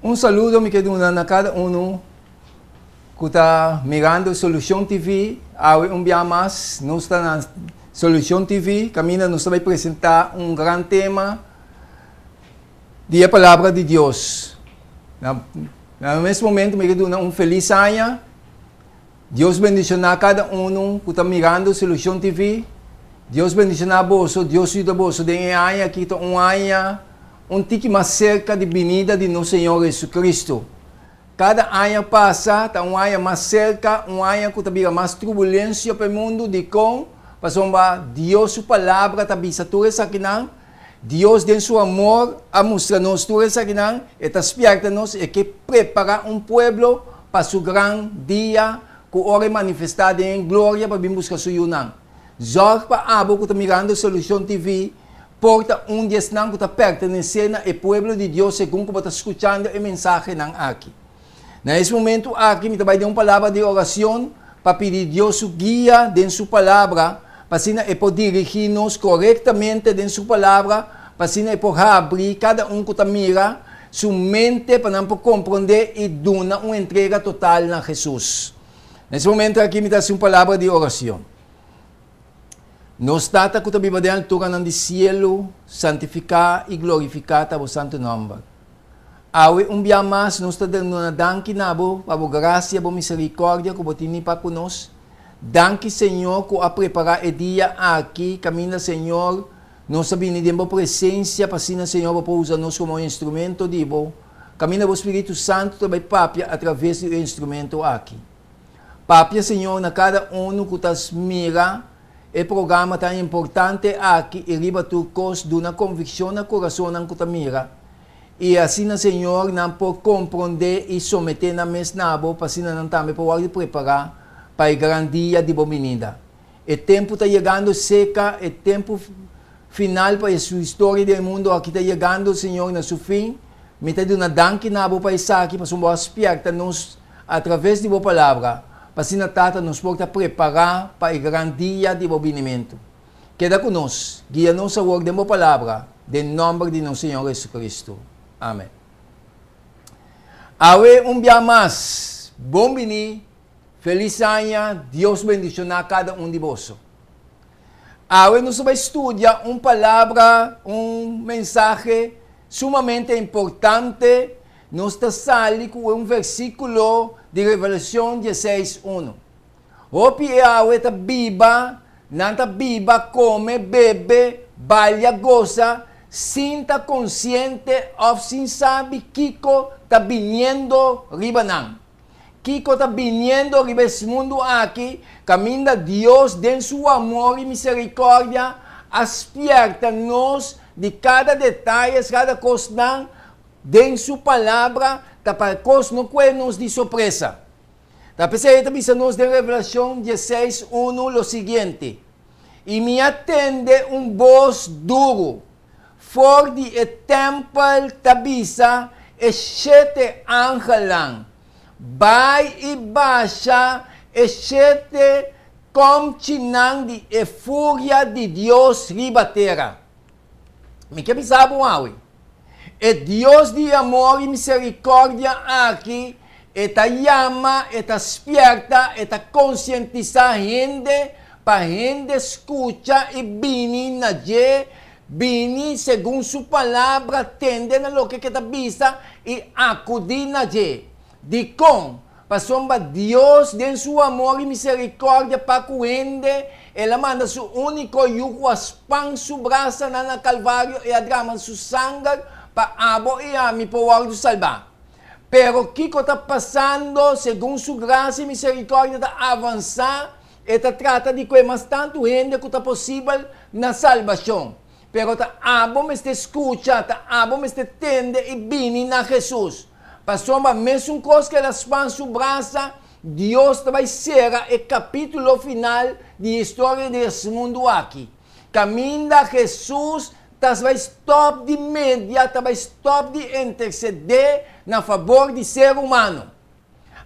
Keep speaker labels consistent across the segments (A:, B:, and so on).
A: Un saludo mi ke duna na kada unu ku ta mirando Solucion TV. Awe un bia mas nos ta na Solucion TV kaminda nos ta bai presenta un gran tema di e Palabra di Dios. Na na mes momento mi ke duna un felis aña. Dios bendiciona cada uno cu ta mirando Solucion TV. Dios bendiciona boso, Dios yuda boso den e aña aki ta un aña un tiki mas cerca di binida di nos Señor Jesucristo. Cada aña pasa ta un aña mas cerca, un aña cu ta bira mas trubulencia pa e mundo. Dicon? Pasobra Dios su palabra ta bisa tur esakinan. Dios den su amor a mustra nos tur esakinan, e ta spierta nos, e ke prepara un pueblo pa su gran dia ku ora e manifestá den e gloria pa bin buska su yunan. Zòrg pa abo ku ta mirando Solucion TV por ta un di esnan ku ta pertenesé na e pueblo di Dios segun ku bo ta skuchando e mensahenan aki. Na es momentu aki mi ta bai den un palabra di oracion pa pidi Dios su guia den su palabra pa asina e por dirigi nos corectamente den su palabra pa asina e por habri cada un cu ta mira su mente pa nan por compronde y duna un entrega total na Jesus. Na es momento aki mi ta haci un palabra di oracion. Nos Tata cu ta biba den alturanan di cielo, santifica y glorifica ta bo santo nomber. Awe un bia mas nos ta duna danki na bo pa bo gracia, bo misericordia cu bo tini pa cu nos. Danki Señor cu a prepara e dia aki caminda Señor nos ta bini den bo presencia pa asina Señor bo por usa nos como un instrumento di bo caminda bo Spiritu Santo ta bay papia a traves di e instrumento aki. Papia Señor na cada uno cu ta mira e programa tan importante aki y riba tur cos duna conviccion na curasonnan cu ta mira y asina Señor nan por comprende y somete nan mes na bo pa asina nan tambe por wordo prepara pa e gran dia di bo binida. E tempo ta yegando seca, e tempo final pa e su historia den e mundo aki ta yegando Señor na su fin. Mi ta duna danki na bo pa esaki pasobra bo a spierta nos a traves di bo palabra pa asina Tata nos por ta prepara pa e gran dia di bo binimento. Keda ku nos, guia nos awor den bo palabra, den nomber di nos Señor Jesucristo. Amen. Awe un bia mas, bon bini, felis aña, Dios bendiciona kada un di boso. Awe nos ta bai studia un palabra, un mensahe sumamente importante, nos ta sali ku un versikulo di Revelacion dieseis uno. Hopi e awe ta biba, nan ta biba, kome, bebe, balia, gosa, sin ta konsiente òf sin sabi kiko ta biniendo riba nan. Kiko ta biniendo riba es mundu aki kaminda Dios den su amor i miserikòrdia a spièrta nos di kada detayes, kada kosnan den su palabra ta pa kos no kue nos di sorpresa. Ta p'esei e ta bisa nos den Revelacion dieseis unu lo siguiente, I mi a tende un bos duru for di e tempel ta bisa e shete angelnan, Bai i basha e shete komchinan di e furia di Dios riba tera. Mi ke bisa bo awe, e Dios di amor i misericordia aki, e ta yama, e ta spierta, e ta konsientisá hende pa hende skucha i bini na dje, bini segun su palabra, tende na loke ke ta bisa i akudí na dje. Dikon? Pasobra Dios, den su amor i misericordia pa ku hende, El a manda su úniko Yu ku a span su brasanan na Kalvario i a drama su sanger pa abo i ami por wòrdu salbá. Pero kiko ta pasando? Segun su grasia i misericordia ta avansá, E ta trata di kue mas tantu hende ku ta posibel na salbashon. Pero ta abo mester skucha, ta abo mester tende i bini na Hesus. Pasobra mesun kos ku el a span su brasa, Dios ta bai sera e kapítulo final di historia di es mundu aki. Kaminda Hesus ta bai stòp di media, ta bai stòp di intersedé na fabor di ser humano.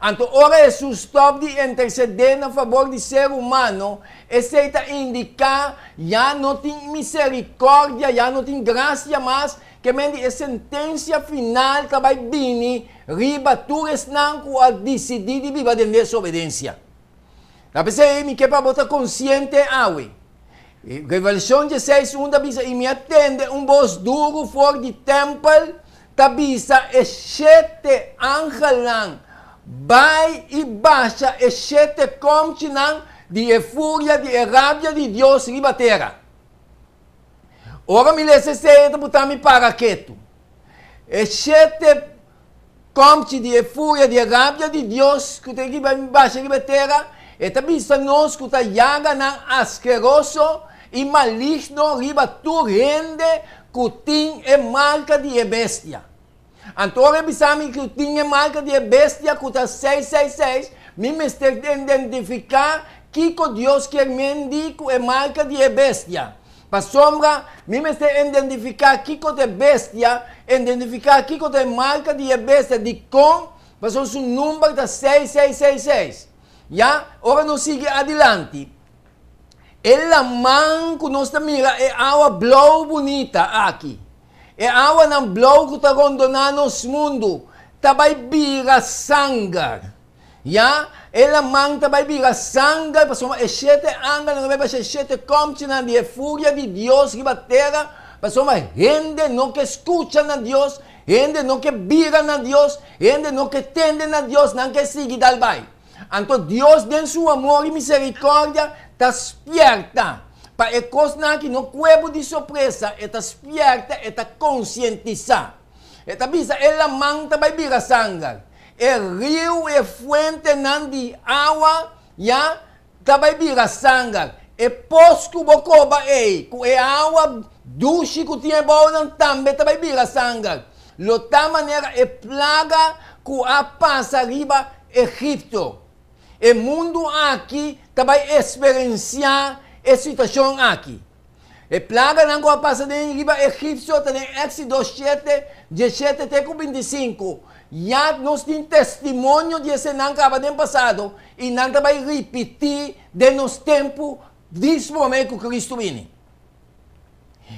A: Anto ora Hesus stòp di intersedé na fabor di ser humano, esei ta indiká ya no tin miserikòrdia, ya no tin grasia mas. Ke men di e sentensia final ta bai bini riba tur esnan ku a disidí di biba den desobedensia. Ta p'esei mi ke pa bo ta konsiente awe. Revelashon dieseis un ta bisa, I mi a tende un bos duru for di tèmpel ta bisa e shete angelnan, Bai i basha e shete kòmchinan di e furia di e rabia di Dios riba tera. Ora mi lesa esei e ta buta mi para ketu. E shete kòmchi di e furia di e rabia di Dios ku ta riba basha riba e tera, e ta bisa nos ku ta yaganan askeroso i maligno riba tur hende ku tin e marka di e bestia. Anto ora e bisa mi ku tin e marka di e bestia ku ta 666, mi mester identifiká kiko Dios kier mendi ku e marka di e bestia. Pasobra mi mester identifiká kiko ta e bestia, identifiká kiko ta e marka di e bestia, dikon? Pasobra su number ta 6666. Ya, ora nos sigui adilanti, e laman ku nos ta mira e awa blou bunita aki, E awanan blou ku ta rondoná nos mundu ta bai bira sanger. Ya, e laman ta bai bira sanger pasobra e shete angelnan ta bai basha e shete kòmchinan di e furia di Dios riba tera, pasobra hende no ke skucha na Dios, hende no ke bira na Dios, hende no ke tende na Dios, nan ke sigui dal bai. Anto Dios den su amor i miserikòrdia ta spièrta pa e kosnan aki no kue bo di sorpresa, e ta spièrta, e ta konsientisá. E ta bisa e laman ta bai bira sanger, e riu, e fuentenan di awa ya ta bai bira sanger, e pos ku bo koba ei ku e awa dushi ku tin ebounan tambe ta bai bira sanger. Lo ta manera e plaga ku a pasa riba Egipto. E mundu aki ta bai eksperensiá e situashon aki. E plaganan ku a pasa den riba Egipsio ta den Éksido shete, diesshete te ku bintisinku. Ya nos tin testimonio di esenan kaba den pasado i nan ta bai ripití den nos tempu dis promé ku Kristu bini.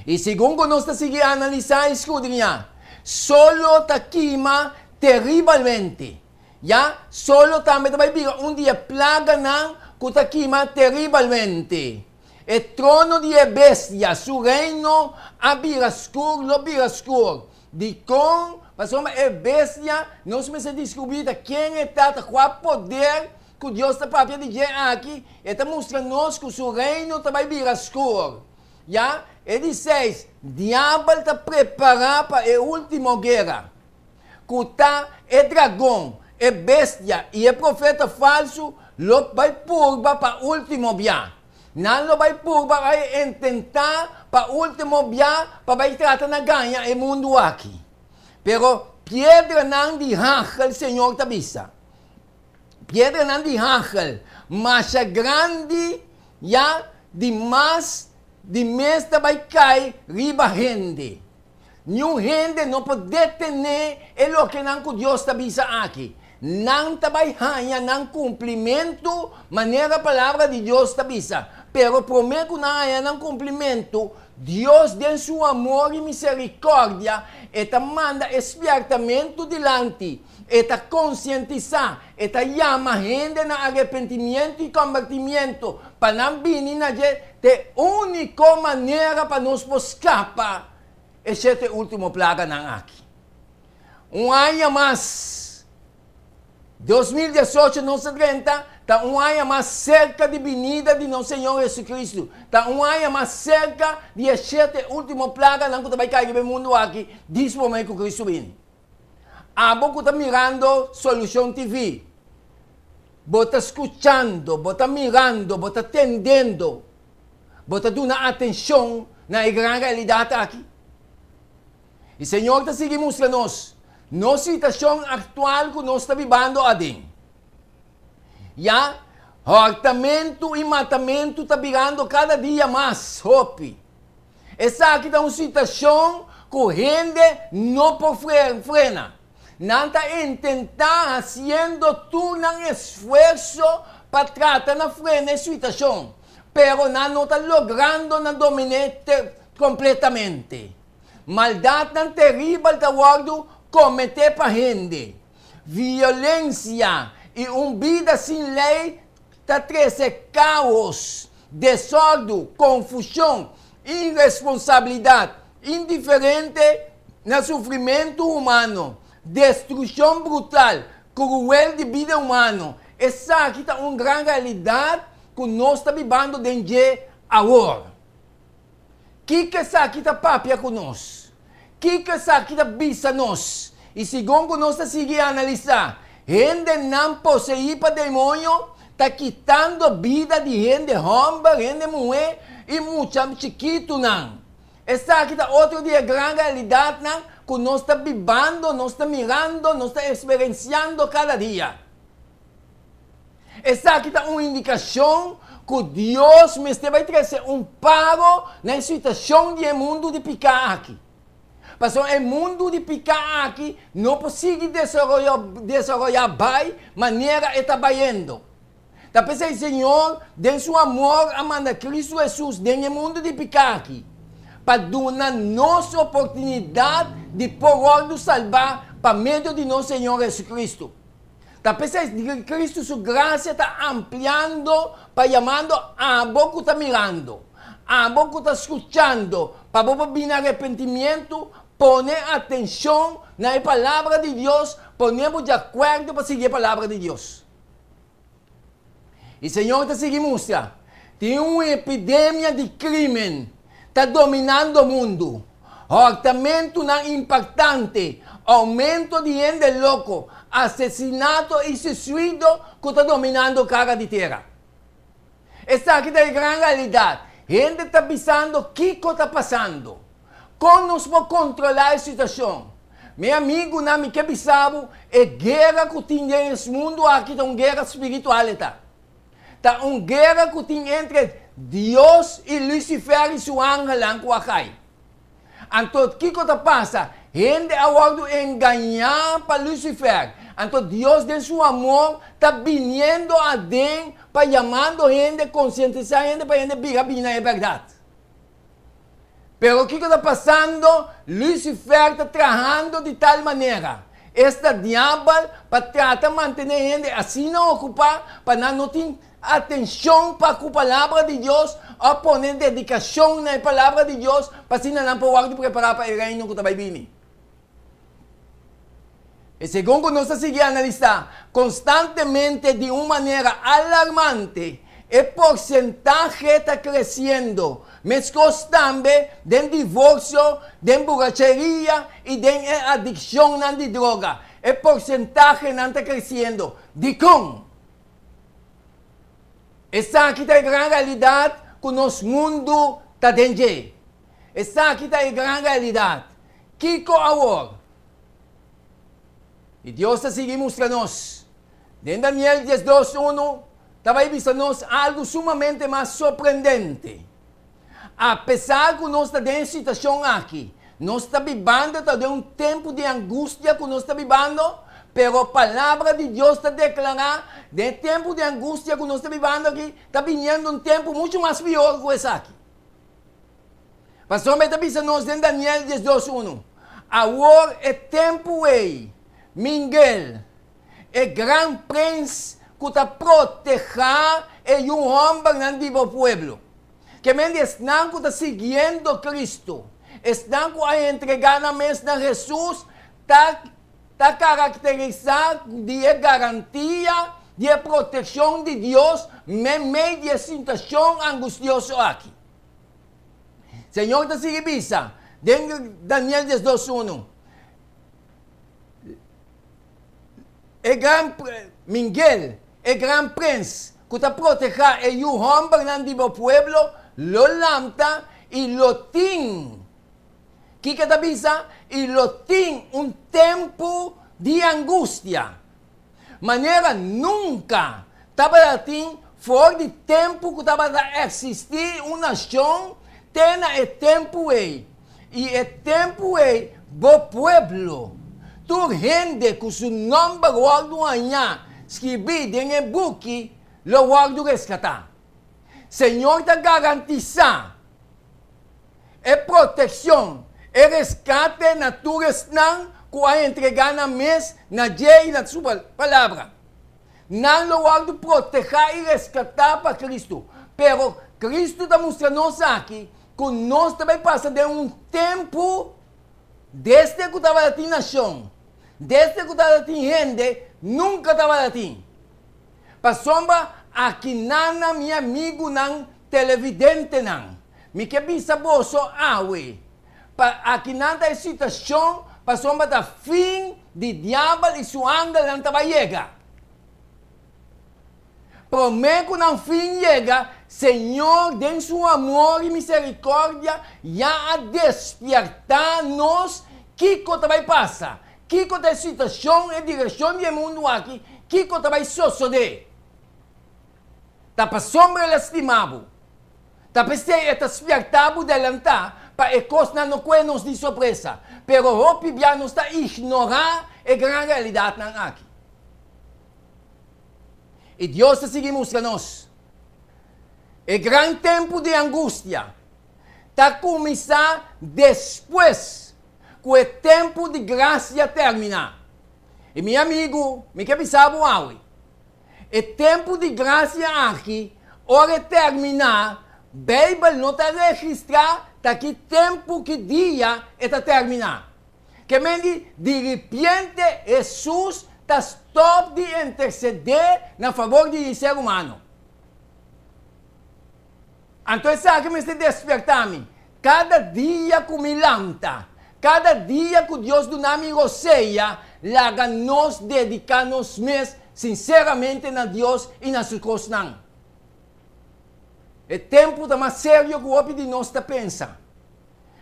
A: I segun ku nos ta sigui analisá i skudriñá, solo ta kima teribalmente. Ya, solo tambe ta bai bira un di e plaganan ku ta kima teribalmente. E trono di e bestia, su reino, a bira skur, lo bira skur. Dikon? Pasobra e bestia, nos mester diskubrí ta ken e ta, ta kua poder ku Dios ta papia di dje aki, e ta mustra nos ku su reino ta bai bira skur. Ya, e di seis, Diabel ta prepará pa e último guera, ku ta e dragon, e bestia i e profeta falsu lo bai purba pa último bia. Nan lo bai purba bai intentá pa último bia pa bai trata na gaña e mundu aki. Pero piedranan di hagel, Señor ta bisa, Piedranan di hagel masha grandi ya di mas di mes ta bai kai riba hende. Niun hende no por detené e lokenan ku Dios ta bisa aki. Nan ta bai haña nan kumplimentu manera Palabra di Dios ta bisa. Pero promé ku nan haña nan kumplimentu, Dios den su amor i miserikòrdia e ta manda e spièrtamentu dilanti. E ta konsientisá, e ta yama hende na arepentimiento i kombertimiento pa nan bini na dje, ta e úniko manera pa nos por skapa e shete último plaganan aki. Un aña mas, 2018 nos ta drenta, ta un aña mas serka di binida di nos Señor Jesucristo, ta un aña mas serka di e shete último plaganan ku ta bai kai riba e mundu aki dis promé ku Cristo bini. Abo ku ta mirando Solucion TV, bo ta skuchando, bo ta mirando, bo ta tendendo, bo ta duna atenshon na e gran realidat aki? I Señor ta sigui mustra nos, nos situashon aktual ku nos ta bibando aden. Ya, hòrtamentu i matamentu ta birando kada dia mas hopi. Esaki ta un situashon ku hende no por frena. Nan ta intentá hasiendo tur nan esfuerso pa trata na frena e situashon, pero nan no ta logrando na domin'é kompletamente. Maldatnan teribel ta wòrdu kometé pa hende. Violensia i un bida sin lei ta trese káos, desòrdu, konfushon, iresponsabilidat, indiferente na sufrimentu humano, destrukshon brutal, kruel di bida humano. Esaki ta un gran realidat ku nos ta bibando den dje awor. Kiko esaki ta papia ku nos? Kiko esaki ta bisa nos? I segun ku nos ta sigui analisá, hendenan poseí pa demoño ta kitando bida di hende hòmber, hende muhé i mucha chikitunan. Esaki ta otro di e gran realidatnan ku nos ta bibando, nos ta mirando, nos ta eksperensiando kada dia. Esaki ta un indikashon ku Dios mester bai trese un paro na e situashon di e mundu di piká aki. Pasobra e mundu di piká aki no por sigui desaroyá bai manera e ta bayendo. Ta p'esei Señor den su amor a manda Kristu Hesus den e mundu di piká aki, pa duna nos oportunidat di por wòrdu salbá pa medio di nos Señor Hesukristu. Ta p'esei Kristu su grasia ta ampliando pa yamando abo ku ta mirando, abo ku ta skuchando, pa bo por bini arepentimientu, pone atenshon na e Palabra di Dios, pone bo di akuerdo pa sigui e Palabra di Dios. I Señor ta sigui mustra, tin un epidemia di krímen ta dominando mundu, hòrtamentunan impaktante, oumento di hende loko, asesinato i suisido ku ta dominando kara di tera. Esaki ta e gran realidat. Hende ta bisando kiko ta pasando. Kon nos por kontrolá e situashon? Mi amigunan, mi ke bisa bo, e guera ku tin den es mundu aki ta un guera spiritual e ta. Ta un guera ku tin entre Dios i Lucifer i su angelnan ku a kai. Anto kiko ta pasa? Hende a wòrdu engañá pa Lucifer. Anto Dios den su amor ta biniendo aden pa yamando hende, konsientisá hende pa hende bira bini na e bèrdat. Pero kiko ta pasando? Lucifer ta trahando di tal manera, esta diabel, pa trata mantené hende asina okupá pa nan no tin atenshon pa ku Palabra di Dios òf pone dedikashon na e Palabra di Dios pa asina nan por wòrdu prepará pa e Reino ku ta bai bini. E segun ku nos ta sigui analisá konstantemente di un manera alarmante, e porsentahe ta kresiendo, meskos tambe den divorsio, den buracheria i den e adikshonnan di droga. E porsentahenan ta kresiendo. Dikon? Esaki ta e gran realidat ku nos mundu ta den dje. Esaki ta e gran realidat. Kiko awor? I Dios ta sigui mustra nos. Den Daniel 12, unu, ta bai bisa nos algu sumamente mas sorprendente. Apesar ku nos ta den e situashon aki, nos ta bibando ta den un tempu di angustia ku nos ta bibando, pero Palabra di Dios ta deklará den e tempu di angustia ku nos ta bibando aki, ta biniendo un tempu muchu mas pior ku esaki. Pasobra e ta bisa nos den Daniel 12 unu, Awor e tempu ei, Mingel, e gran prens ku ta protehá e yu hòmbernan di bo pueblo, ke men di esnan ku ta siguiendo Kristu, esnan ku a entregá nan mes na Hesus, ta ta karakterisá di e garantia di e protekshon di Dios meimei di e situashon angustioso aki. Señor ta sigui bisa den Daniel 12 unu, E gran Mingel, e gran prens ku ta protehá e yu hòmbernan di bo pueblo, lo lanta i lo tin, kiko e ta bisa? I lo tin un tempu di angustia. Manera nunka tabata tin for di tempu ku tabata eksistí un nashon te na e tempu ei. I e tempu ei bo pueblo, tur hende ku su nòmber wòrdu hañá skibí den e buki, lo wòrdu reskatá. Señor ta garantisá e protekshon. E reskate na tur esnan ku a entregá nan mes na dje i na su Palabra. Nan lo wòrdu protehá i reskatá pa Kristu. Pero Kristu ta mustra nos aki ku nos ta bai pasa den un tempu desde ku tabata tin nashon, desde ku tabata tin hende, nunka tabata tin. Pasobra akinan mi amigunan televidentenan, mi ke bisa boso awe, pa akinan ta e situashon pasobra ta fin di diabel i su angelnan ta bai yega. Promé ku nan fin yega, Señor den su amor i miserikòrdia ya a despiertá nos kiko ta bai pasa, kiko ta e situashon, e direkshon di e mundu aki, kiko ta bai sosodé. Ta pasobra el a stima bo. Ta p'esei e ta spièrtá bo delantá pa e kosnan no kue nos di sorpresa. Pero hopi bia nos ta ignorá e gran realidatnan aki. I Dios ta sigui mustra nos e gran tempu di angustia ta kuminsá despues ku e tempu di grasia terminá. I mi amigu, mi ke bisa bo awe, E tempu di grasia aki, ora e terminá, Beibel no ta registrá ta ki tempu, ki dia e ta terminá. Ke men di, diripiente Hesus ta stòp di intersedé na fabor di e ser humano. Anto esaki mester despertá mi. Kada dia ku mi lanta, kada dia ku Dios duna mi rosea, laga nos dediká nos mes sinseramente na Dios i na su kosnan. E tempu ta mas serio ku hopi di nos ta pensa.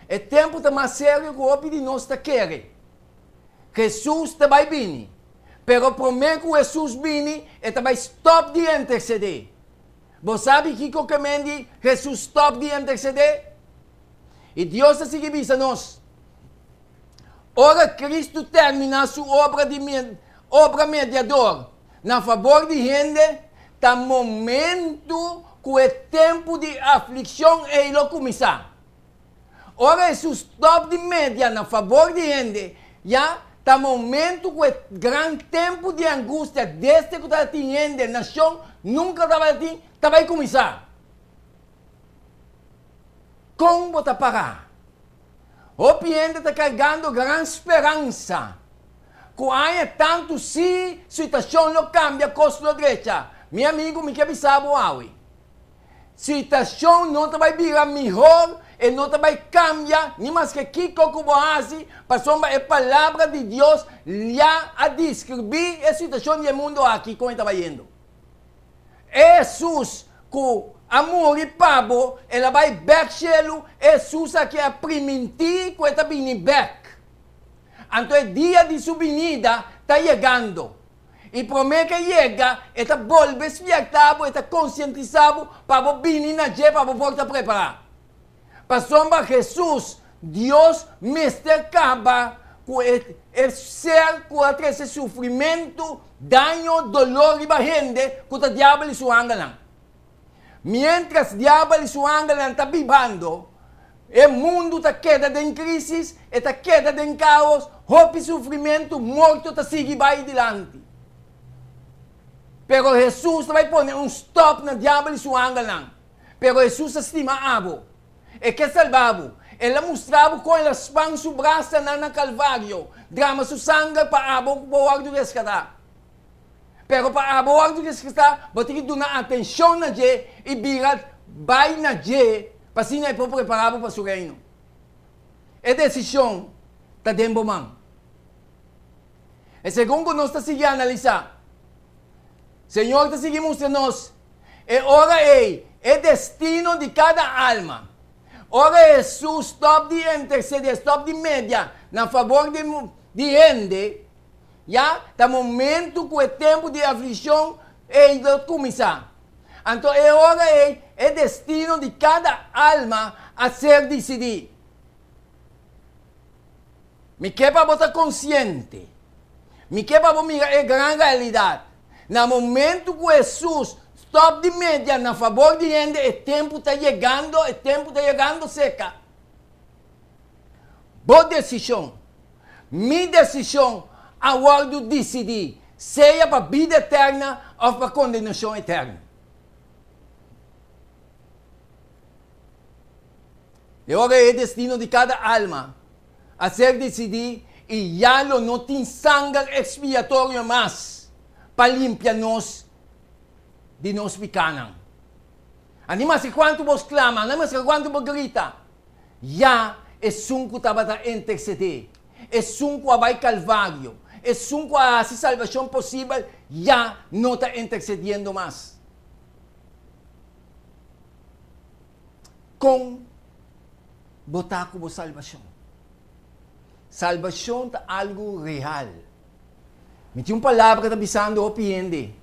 A: E tempu ta mas serio ku hopi di nos ta kere. Hesus ta bai bini, pero promé ku Hesus bini, e ta bai stòp di intersedé. Bo sabi kiko ke men di Hesus stòp di intersedé? I Dios ta sigui bisa nos, Ora Kristu terminá su obra di obra mediador na fabor di hende, ta momentu ku e tempu di aflikshon ei lo kuminsá. Ora Hesus stòp di media na fabor di hende, ya ta momentu ku e gran tempu di angustia desde ku tabatin hende, nashon nunka tabatin, ta bai kuminsá. Kon bo ta pará? Hopi hende ta kargando gran speransa ku aña tantu si situashon lo kambia, kos lo drecha. Mi amigu, mi ke bisa bo awe, Situashon no ta bai bira mihor, e no ta bai kambia, ni maske kiko ku bo hasi, pasobra e Palabra di Dios ya a deskribí e situashon di e mundu aki kon e ta bayendo. E Hesus ku a muri pa bo, el a bai bèk shelu, e Hesus aki a primintí ku e ta bini bèk. Anto e dia di su binida ta yegando. I promé ke yega, e ta bolbe spiertá bo, e ta konsientisá bo pa bo bini na dje pa bo por ta prepará. Pasobra Hesus, Dios, mester kaba ku e e ser ku a trese sufrimentu, daño, doló riba hende, ku ta Diabel i su angelnan. Miéntras Diabel i su angelnan ta bibando, e mundu ta keda den krísis, e ta keda den káos, hopi sufrimentu, morto ta sigui bai dilanti. Pero Hesus ta bai pone un stòp na Diabel i su angelnan. Pero Hesus ta stima abo. E ke salba bo. El a mustra bo kon el a span su brasanan na Kalvario, drama su sanger pa abo bo wòrdu reskatá. Pero pa abo wòrdu reskatá, bo tin ki duna atenshon na dje i bira bai na dje pa asina e por prepará bo pa su Reino. E desishon ta den bo man. E segun ku nos ta sigui analisá, Señor ta sigui mustra nos e ora ei e destino di kada alma. Ora Hesus stòp di intersedé, stòp di media na fabor di hende, Ya ta momentu ku e tempu di aflikshon ei lo kuminsá. Anto e ora ei e destino di kada alma a ser disidí. Mi ke pa bo ta konsiente. Mi ke pa bo mira e gran realidat. Na momentu ku Hesus stòp di media na fabor di hende, e tempu ta yegando, e tempu ta yegando serka. Bo desishon, mi desishon a wòrdu disidí, sea pa bida eterna òf pa kondenashon eterno. E ora ei e destino di kada alma a ser disidí i ya lo no tin sanger ekspiatorio mas pa limpia nos di nos pikánan. A ni maske kuantu bo sklama, a ni maske kuantu bo grita, ya esun ku tabata intersedé, esun ku a bai Kalvario, esun ku a hasi salbashon posibel, ya no ta intersediendo mas. Kon bo ta ku bo salbashon? Salbashon ta algu real. Mi tin un palabra ta bisando hopi hende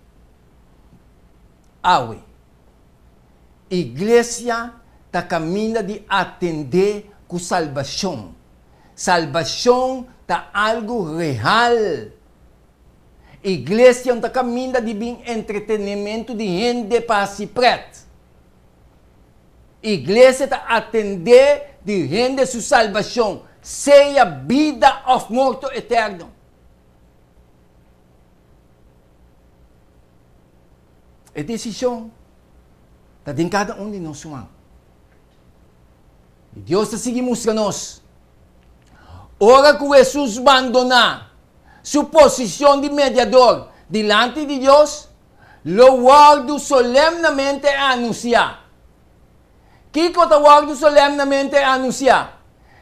A: awe. Iglesia ta kaminda di atendé ku salbashon. Salbashon ta algu real. Iglesia no ta kaminda di bin entretenementu di hende pa hasi prèt. Iglesia ta atendé di hende su salbashon, sea bida òf morto eterno. E desishon ta den kada un di nos su man. I Dios ta sigui mustra nos, ora ku Hesus bandoná su posishon di mediador dilanti di Dios, lo wòrdu solemnamente anunsiá. Kiko ta wòrdu solemnamente anunsiá?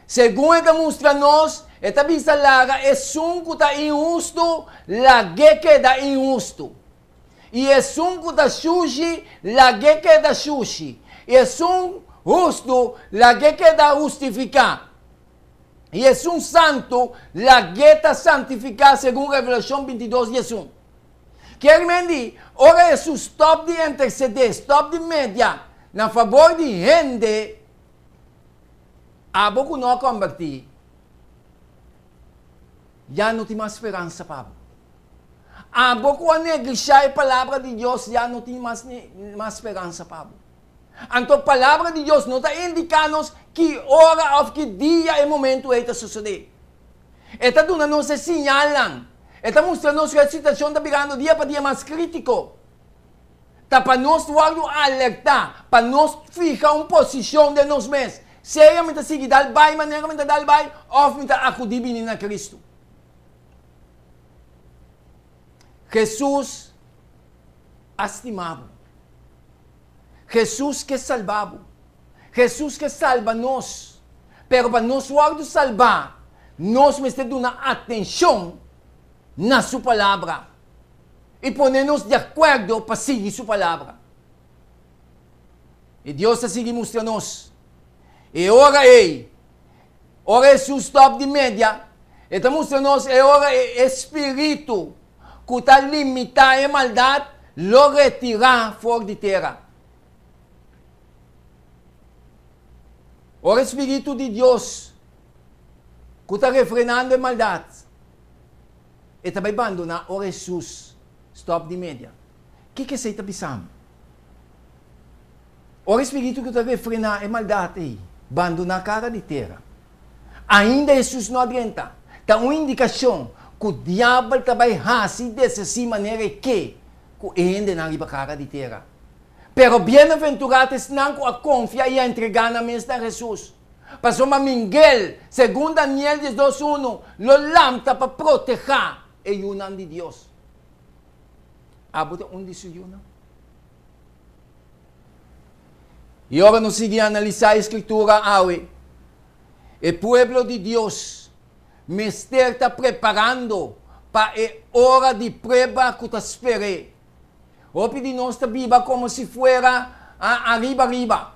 A: Segun e ta mustra nos, e ta bisa laga esun ku ta inhustu, lag'é keda inhustu. I esun ku ta shushi, lag'é keda shushi. I esun hustu, lag'é keda hustifiká. I esun santu, lag'é ta santifiká, segun Revelashon 22, 11. Kier men di, ora Hesus stòp di intersedé, stòp di media na fabor di hende, abo ku no a kòmbertí, ya no tin mas speransa pa bo. Abo ku a neglishá e Palabra di Dios, ya no tin mas mas speransa pa bo. Anto Palabra di Dios no ta indiká nos ki ora òf ki dia e momentu ei ta sosodé. E ta duna nos e siñalnan. E ta mustra nos ku e situashon ta birando dia pa dia mas krítiko. Ta pa nos wòrdu alertá, pa nos fiha un posishon den nos mes, sea mi ta sigui dal bai manera mi ta dal bai òf mi ta akudí bini na Kristu. Hesus a stima bo. Hesus ke salba bo. Hesus ke salba nos. Pero pa nos wòrdu salbá, nos mester duna atenshon na su Palabra i pone nos di akuerdo pa sigui su Palabra. I Dios ta sigui mustra nos. E ora ei, ora Hesus stòp di media, e ta mustra nos e ora ei e spiritu ku ta limitá e maldat lo retirá for di tera. Ora e spiritu di Dios ku ta refrenando e maldat, e ta bai bandoná ora Hesus stòp di media. Kiko esei ta bisa mi? Ora e spiritu ku ta refrená e maldat ei bandoná kara di tera, ainda Hesus no a drenta. Ta un indikashon ku diabel ta bai hasi deshasí manera e ke ku e hendenan riba kara di tera. Pero bienaventurá ta esnan ku a konfia i a entregá nan mes na Hesus. Pasobra Mingel, segun Daniel 12 unu, lo lamta pa protehá e yunan di Dios. Abo ta un di su yunan? I ora nos sigui analisá e Skritura awe, e pueblo di Dios mester ta preparando pa e ora di prueba ku ta sper'é. Hopi di nos ta biba komo si fuera a ariba riba.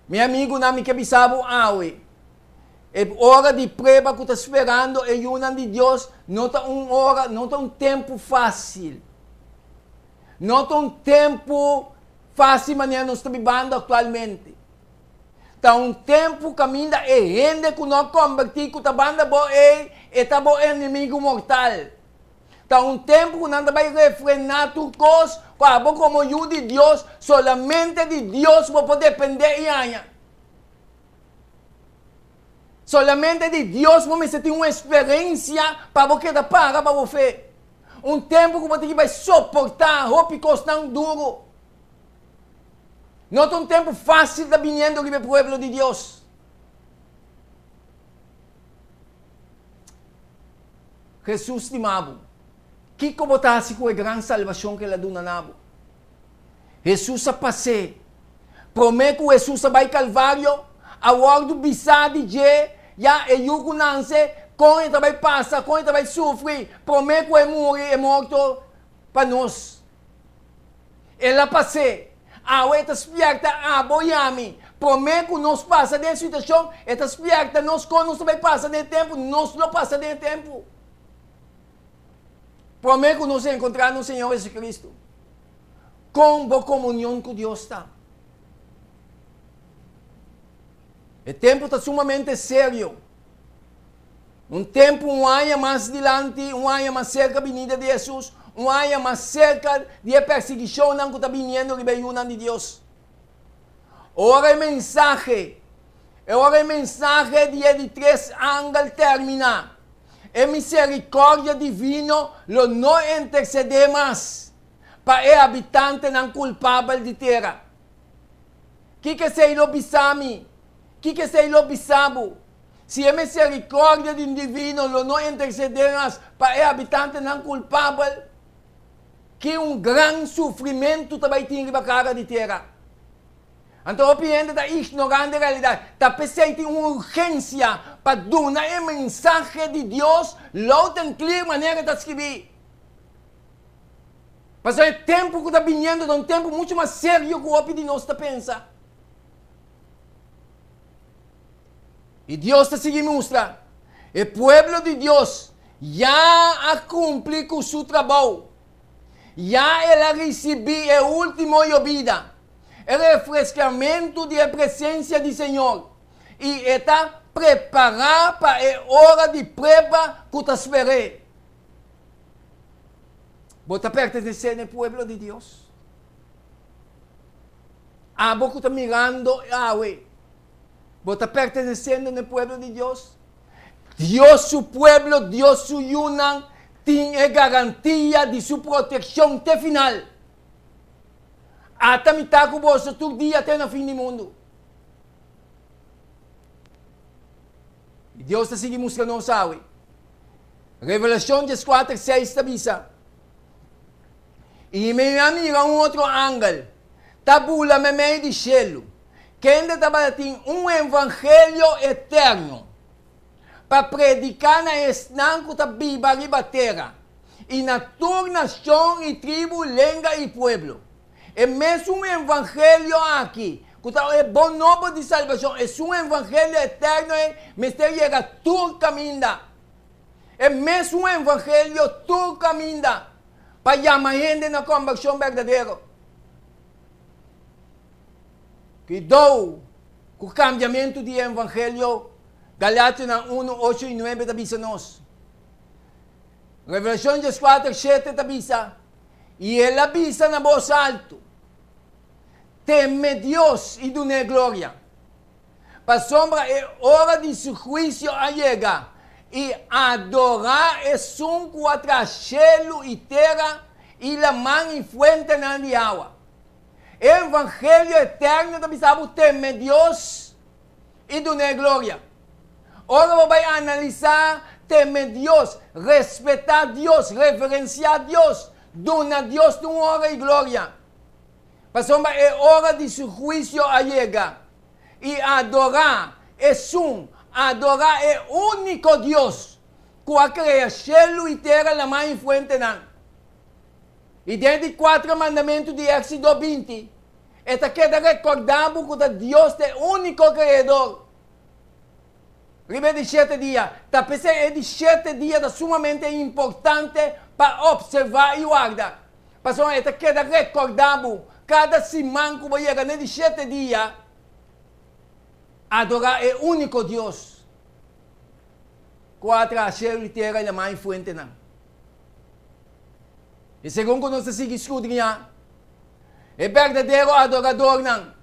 A: Mi amigunan, mi ke bisa bo awe, e ora di prueba ku ta sperando e yunan di Dios no ta un ora, no ta un tempu fásil. No ta un tempu fásil manera nos ta bibando aktualmente. Ta un tempu kaminda e hende ku no a kombertí ku ta banda bo ei, e ta bo enemigu mortal. Ta un tempu ku nan ta bai refrená tur kos ku abo komo yu di Dios, solamente di Dios bo por dependé i haña. Solamente di Dios bo mester tin un eksperensia pa bo keda para pa bo fe. Un tempu ku bo tin ki bai soportá hopi kosnan duru. No ta un tempu fásil ta biniendo riba e pueblo di Dios. Hesus stima bo. Kiko bo ta hasi ku e gran salbashon ku el a duna na bo? Hesus a pas'é. Promé ku Hesus a bai Kalvario, a wòrdu bisá di dje ya e yu ku nanse, kon e ta bai pasa, kon e ta bai sufri promé ku e muri e morto pa nos. El a pas'é. Awe e ta spièrta abo i ami. Promé ku nos pasa den e situashon, e ta spièrta nos kon nos ta bai pasa den e tempu. Nos lo pasa den e tempu. Promé ku nos enkontrá nos Señor Jesucristo. Kon bo komunion ku Dios ta? E tempu ta sumamente serio. Un tempu un aña mas dilanti, un aña mas serka binida di Hesus, un aña mas serka di e persiguishonnan ku ta biniendo riba e yunan di Dios. Ora e mensahe, e ora e mensahe di e di tres angel terminá, e miserikòrdia divino lo no intersedé mas pa e habitantenan kulpabel di tera. Kiko esei lo bisa mi? Kiko esei lo bisa bo? Si e miserikòrdia di divino lo no intersedé mas pa e habitantenan kulpabel, ki un gran sufrimentu ta bai tin riba kara di tera! Anto hopi hende ta ignorando e realidat. Ta p'esei tin un urgensia pa duna e mensahe di Dios loud and clear manera e ta skibí. Pasobra e tempu ku ta biniendo ta un tempu muchu mas serio ku hopi di nos ta pensa. I Dios ta sigui mustra, e pueblo di Dios ya a kumpli ku su trabou. Ya el a risibí e último yobida, e refreskamentu di e presensia di Señor, i e ta prepará pa e ora di prueba ku ta sper'é. Bo ta pertenesé na e pueblo di Dios? Abo ku ta mirando awe, Bo ta perteneciendo n'e pueblo di Dios? Dios su pueblo, Dios su yunan, tin e garantia di su proteccion te final. Ata mi ta cu boso tur dia te na fin di mundu. I Dios ta sigui mustra nos awe. Revelacion dieskuater seis ta bisa, I mi a mira un otro angel ta bula meimei di shelu, kende tabatin un evangelio eterno pa prediká na esnan ku ta biba riba tera, i na tur nashon i tribu, lenga i pueblo. E mesun evangelio aki, ku ta e bon nobo di salbashon, esun evangelio eterno ei mester yega tur kaminda. E mesun evangelio tur kaminda pa yama hende na kombershon berdadero. Kuidou ku kambiamentu di e evangelio, Galationan unu, ocho i nuebe ta bisa nos. Revelashon dieskuater, shete ta bisa, I el a bisa na bos altu, Teme Dios i dun'é gloria, pasobra e ora di su huisio a yega, i adorá esun ku a traha shelu i tera i laman i fuentenan di awa. E evangelio eterno ta bisa bo teme Dios i dun'é gloria. Ora bo bai analisá teme Dios, respetá Dios, reverensiá Dios, duna Dios tur honra i gloria. Pasobra e ora di su huisio a yega. I adorá esun, adorá e úniko Dios ku a krea shelu i tera, laman i fuentenan. I den di kuater mandamentu di Éksido 20, e ta keda rekordá bo ku ta Dios ta e úniko Kreador. Riba e di shete dia, ta p'esei e di shete dia ta sumamente importante pa opservá i warda. Pasobra e ta keda rekordá bo kada siman ku bo yega na e di shete dia, adorá e úniko Dios ku a traha shelu i tera i laman i fuentenan. I segun ku nos ta sigui skudriñá, e berdadero adoradornan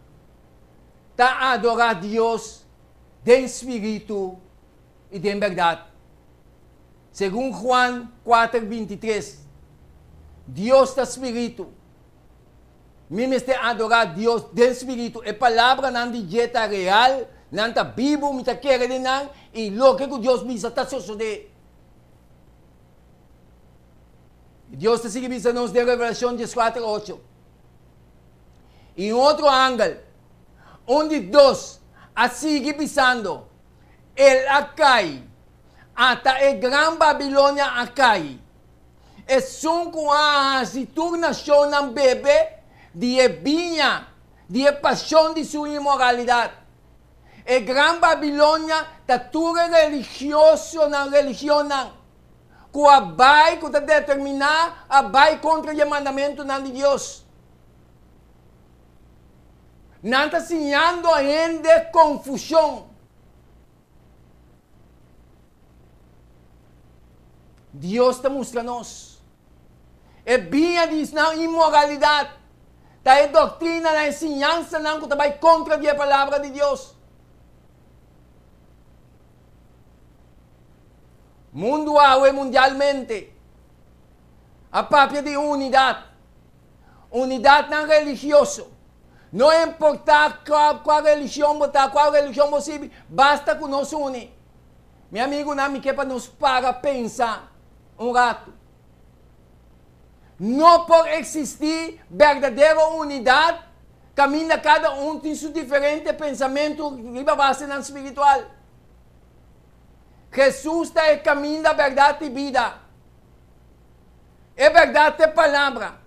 A: ta adorá Dios den spiritu. i den bèrdat. Segun Juan kuater bintitres, Dios ta spiritu. Mi mester adorá Dios den spiritu. E palabranan di dje ta real, nan ta bibu, mi ta kere den nan, i loke ku Dios bisa ta sosodé. I Dios ta sigui bisa nos den Revelashon dieskuater ocho. I un otro angel, un di dos, a sigui bisando, El a kai, ata e gran Babilonia a kai, esun ku a hasi tur nashonnan bebe di e biña di e pashon di su inmoralidat. E gran Babilonia ta tur e religiosonan, religionnan, ku a bai, ku ta determiná a bai kontra di e mandamentunan di Dios. Nan ta siñando hende konfushon. Dios ta mustra nos. E biña di nan inmoralidat ta e doktrinanan, e siñansanan ku ta bai kontra di e Palabra di Dios. Mundu awe mundialmente a papia di unidat, unidatnan religioso. No importá kua religion bo ta, kua religion bo sirbi, basta ku nos uni. Mi amigunan, mi ke pa nos para pensa un ratu. No por eksistí berdadero unidat kaminda kada un tin su diferente pensamentu riba basenan spiritual. Hesus ta e kaminda, bèrdat i bida. E bèrdat ta e Palabra.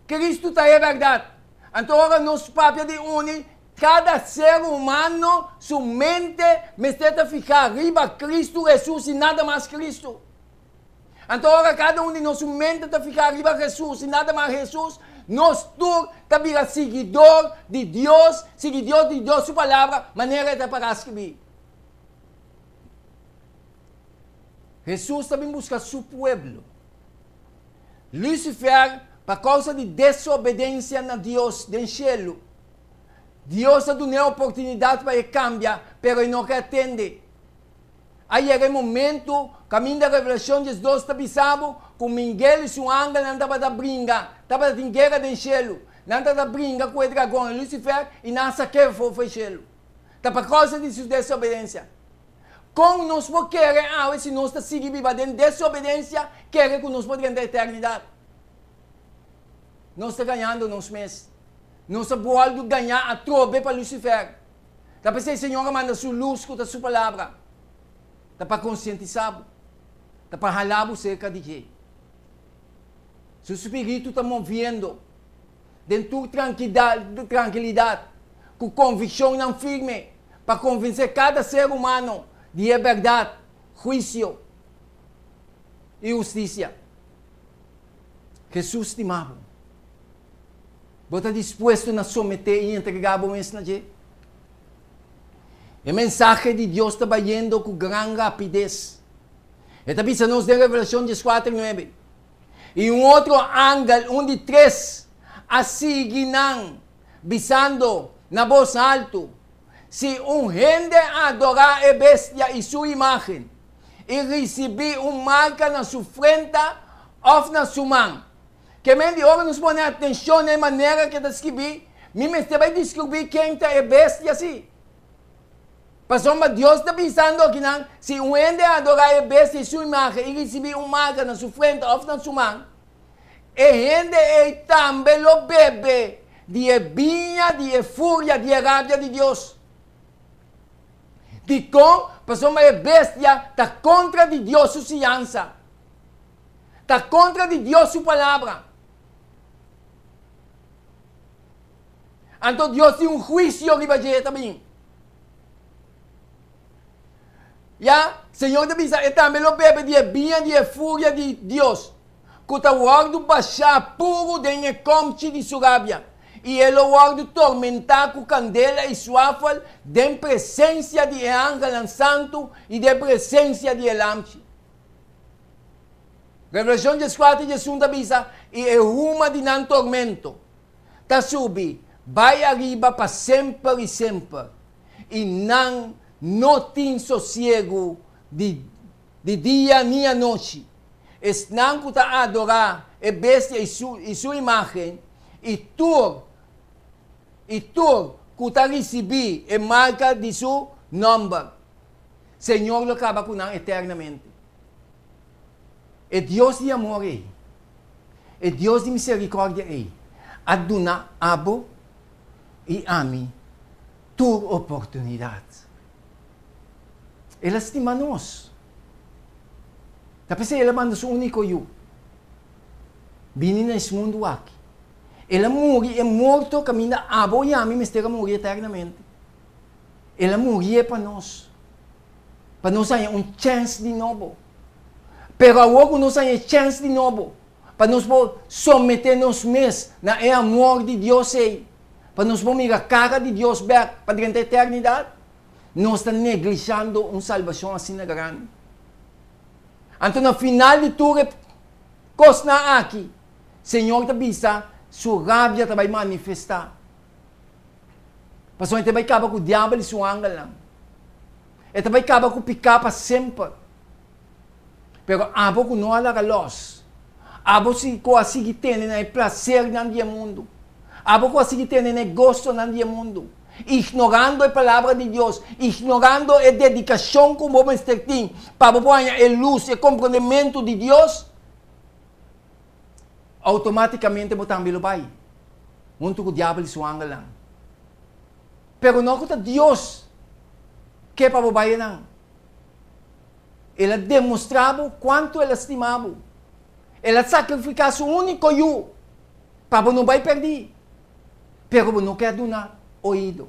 A: Kristu ta e bèrdat. Anto ora nos papia di uni, kada ser humano su mente mester ta fihá riba Kristu Hesus i nada mas Kristu. Anto ora kada un di nos su mente ta fihá riba Hesus i nada mas Hesus, nos tur ta bira siguidor di Dios, siguidor di Dios su Palabra, manera e ta pará skibí. Hesus ta bin buska su pueblo. Lucifer, pa kousa di desobedensia na Dios den shelu, Dios a dun'é oportunidat pa e kambia, pero e no ke atende. A yega e momentu kaminda Revelashon diesdos ta bisa bo ku Mingel i su angelnan tabata bringa, tabata tin guera den shelu. Nan tabata bringa ku e dragon, e Lucifer, i nan a sak'é afó for e shelu. Ta pa kousa di su desobedensia. Kon nos por kere awe si nos ta sigui biba den desobedensia, kere ku nos por drenta eternidat? Nos ta gañando nos mes. Nos a wòrdu gañá atrobe pa Lucifer. Ta p'esei Señor a manda Su lus ku ta Su Palabra. Ta pa konsientisá bo. Ta pa halá bo serka di dje. Su Spiritu ta moviendo den tur trankilidat, ku konvikshonnan firme, pa konvensé kada ser humano di e bèrdat, huisio i hustisia. Hesus stima bo. Bo ta dispuesto na someté i entregá bo mes na dje? E mensahe di Dios ta bayendo ku gran rapides. E ta bisa nos den Revelashon dieskuater nuebe, I un otro angel, un di tres, a sigui nan, bisando na bos haltu, Si un hende adorá e bestia i su imágen, i risibí un marka na su frenta òf na su man. Ke men di ora nos pone atenshon na e manera ke ta skibí, mi mester bai diskubrí ken ta e bestia si. Pasobra Dios ta bisando akinan, si un hende adorá e bestia i su imágen i risibí un marka na su frenta òf na su man, e hende ei tambe lo bebe di e biña di e furia di e rabia di Dios. Dikon? Pasobra e bestia ta kontra di Dios su siñansa, ta kontra di Dios su palabra. Anto Dios tin un huisio riba dje ta bin. Ya, Señor ta bisa, e tambe lo bebe di e biña di e furia di Dios, ku ta wòrdu bashá puru den e kòmchi di su rabia, i e lo wòrdu tormentá ku kandela i suafel den presensia di e angelnan santu i den presensia di e Lamchi. Revelashon dieskuater diesun ta bisa, I e huma di nan tormento ta subi bai ariba pa semper i semper, i nan no tin sosiegu. di di dia ni anochi. Esnan ku ta adorá e bestia i su i su imágen, i tur i tur ku ta risibí e marka di su nòmber. Señor lo kaba ku nan eternamente. E Dios di amor ei, e Dios di miserikòrdia ei, a duna abo i ami tur oportunidat. El a stima nos. Ta p'esei el a manda su úniko Yu bini na es mundu aki. El a muri e morto kaminda abo i ami mester a muri eternamente. El a murié pa nos, pa nos haña un chèns di nobo. Pero awor ku nos haña e chèns di nobo, pa nos por someté nos mes na e amor di Dios ei, pa nos por mira kara di Dios bèk pa drenta eternidat, nos ta neglishando un salbashon asina grandi. Anto na final di tur e kosnan aki, Señor ta bisa su rabia ta bai manifestá. Pasobra e ta bai kaba ku diabel i su angelnan. E ta bai kaba ku piká pa semper. Pero abo ku no a laga lòs, abo si ku a sigui tene na e plasernan di e mundu, abo ku a sigui tene na e gostonan di e mundu, ignorando e Palabra di Dios, ignorando e dedikashon ku bo mester tin pa bo por haña e lus, e komprondementu di Dios, outomátikamente bo tambe lo bai huntu ku diabel i su angelnan. Pero no ku ta Dios ke pa bo bai einan. El a demostrá bo kuantu el a stima bo. El a sakrifiká su úniko yu pa bo no bai pèrdí. Pero bo no ke a duna oido.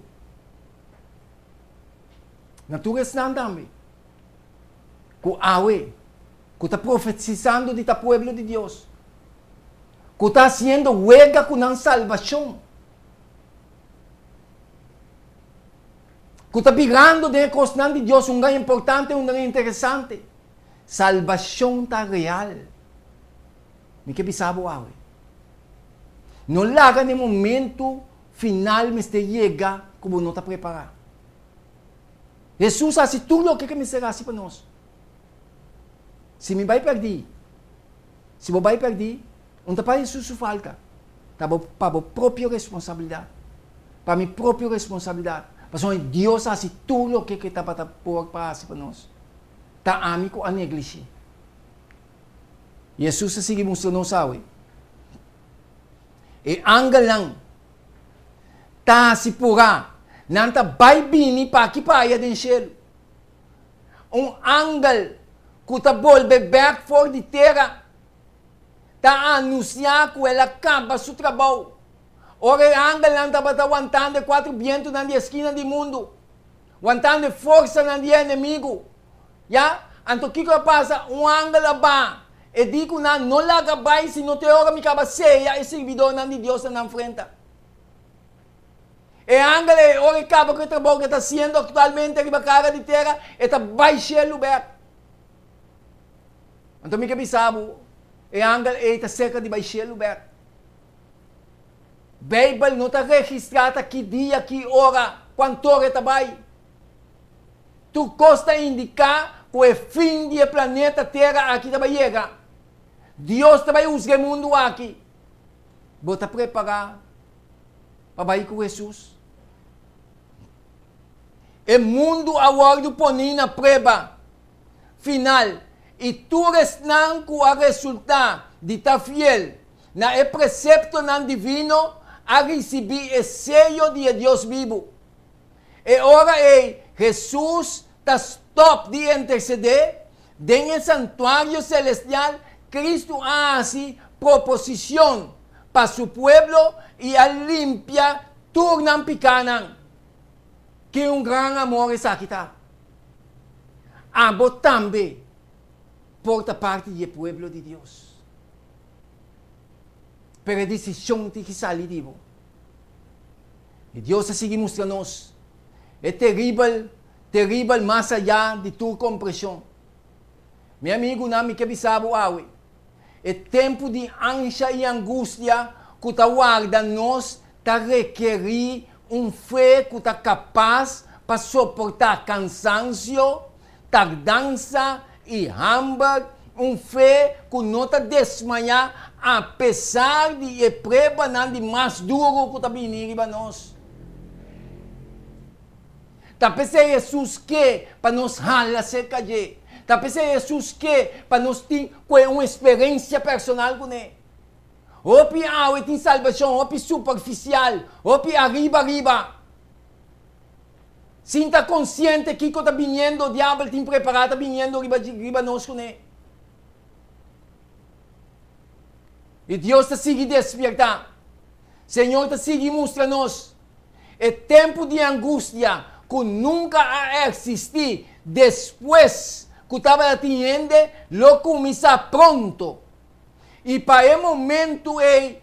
A: Na tur esnan tambe ku awe ku ta profetisando di ta pueblo di Dios, ku ta hasiendo wega ku nan salbashon, ku ta birando den e kosnan di Dios un gran importante, un gran interesante. Salbashon ta real. Mi ke bisa bo awe. No laga na e momento final mester yega ku bo no ta prepará. Hesus a hasi tur loke ke mester hasi pa nos. Si mi bai pèrdí, si bo bai pèrdí, un ta pa Hesus su falta, ta bo pa bo propio responsabilidat, pa mi propio responsabilidat, pasobra Dios a hasi tur loke ku e tabata por pa hasi pa nos. Ta ami ku a neglish'é. Hesus ta sigui mustra nos awe. E angelnan ta hasi purá, nan ta bai bini pa aki pa aya den shelu. Un angel ku ta bolbe bèk for di tera ta anunsiá ku el a kaba su trabou. Ora e angelnan tabata wantando e kuatro bientunan di e skina di mundu, wantando e forsanan di e enemigu, ya, anto kiko a pasa? Un angel a baha. E di ku nan, No laga bai sino te ora mi kaba seya e sirbidónan di Dios na nan frenta. E angel ei, ora e kaba ku e trabou ku e ta hasiendo aktualmente riba kara di tera, e ta bai shelu bèk. Anto mi ke bisa bo, e angel ei ta serka di bai shelu bèk. Beibel no ta registrá ta ki dia, ki ora, kuantor e ta bai. Tur kos ta indiká ku e fin di e planeta Tera aki ta bai yega. Dios ta bai husga e mundu aki. Bo ta prepará pa bai ku Hesus? E mundu a wòrdu poní na prueba final i tur esnan ku a resultá di ta fiel na e preseptonan divino a risibí e seyo di e Dios bibu. E ora ei Hesus ta stòp di intersedé den e santuario selestial, Kristu a hasi proposishon pa su pueblo i a limpia tur nan pikánan. Ki un gran amor esaki ta! Abo tambe por ta parti di e pueblo di Dios. Pero e desishon tin ki sali di bo. I Dios a sigui mustra nos e teribel, teribel mas ayá di tur kompreshon. Mi amigunan, mi ke bisa bo awe, e tempu di ansha i angustia ku ta warda nos ta rekerí un fe ku ta kapas pa soportá kansansio, tardansa i hamber, un fe ku no ta desmayá apesar di e pruebanan di mas duru ku ta bini riba nos. Ta p'esei Hesus ke pa nos hala serka dje. Ta p'esei Hesus ke pa nos tin kue un eksperensia personal kuné. Hopi awe tin salbashon hopi superfisial, hopi ariba ariba. Sin ta konsiente kiko ta biniendo, diabel tin prepará ta biniendo riba riba nos kuné. I Dios ta sigui despiertá. Señor ta sigui mustra nos e tempu di angustia ku nunka a eksistí despues ku tabata tin hende lo kuminsá pronto. I pa e momentu ei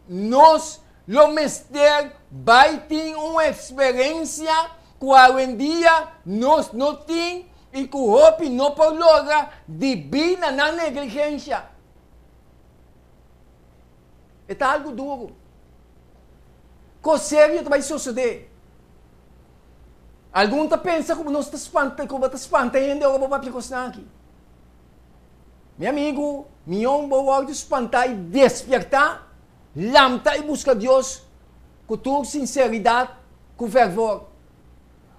A: nos lo mester bai tin un eksperensia ku awendia nos no tin i ku hopi no por logra dibí na nan negligensha. E ta algu duru. Kos serio ta bai sosodé. Algun ta pensa ku nos ta spanta, ku bo ta spanta hende ora bo papia kosnan aki. Mi amigu, mihó bo wòrdu spantá i despiertá, lamta i buska Dios ku tur sinseridat, ku fervor,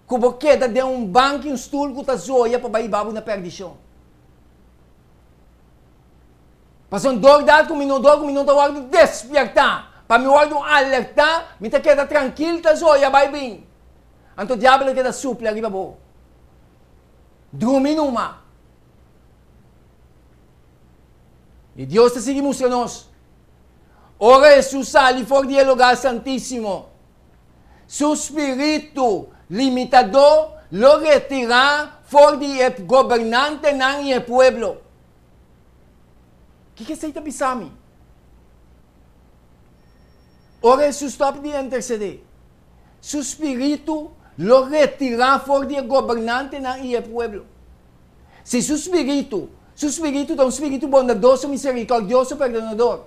A: ku bo keda den un banki, un stul ku ta zoya pa bai hiba bo na pèrdishon. Pasobra dor dat ku mi no dor ku mi no ta wòrdu despiertá, pa mi wòrdu alertá, mi ta keda trankil ta zoya bai bin. Anto diabel a keda supla riba bo. Drumi numa. I Dios ta sigui mustra nos. Ora Hesus sali for di e lugar santísimo, su spiritu limitadó lo retirá for di e gobernantenan i e pueblo. Kiko esei ta bisa mi? Ora Hesus stòp di intersedé, su spiritu lo retirá for di e gobernantenan i e pueblo. Si su spiritu, su spiritu ta un spiritu bondadoso, miserikòrdioso, perdonador.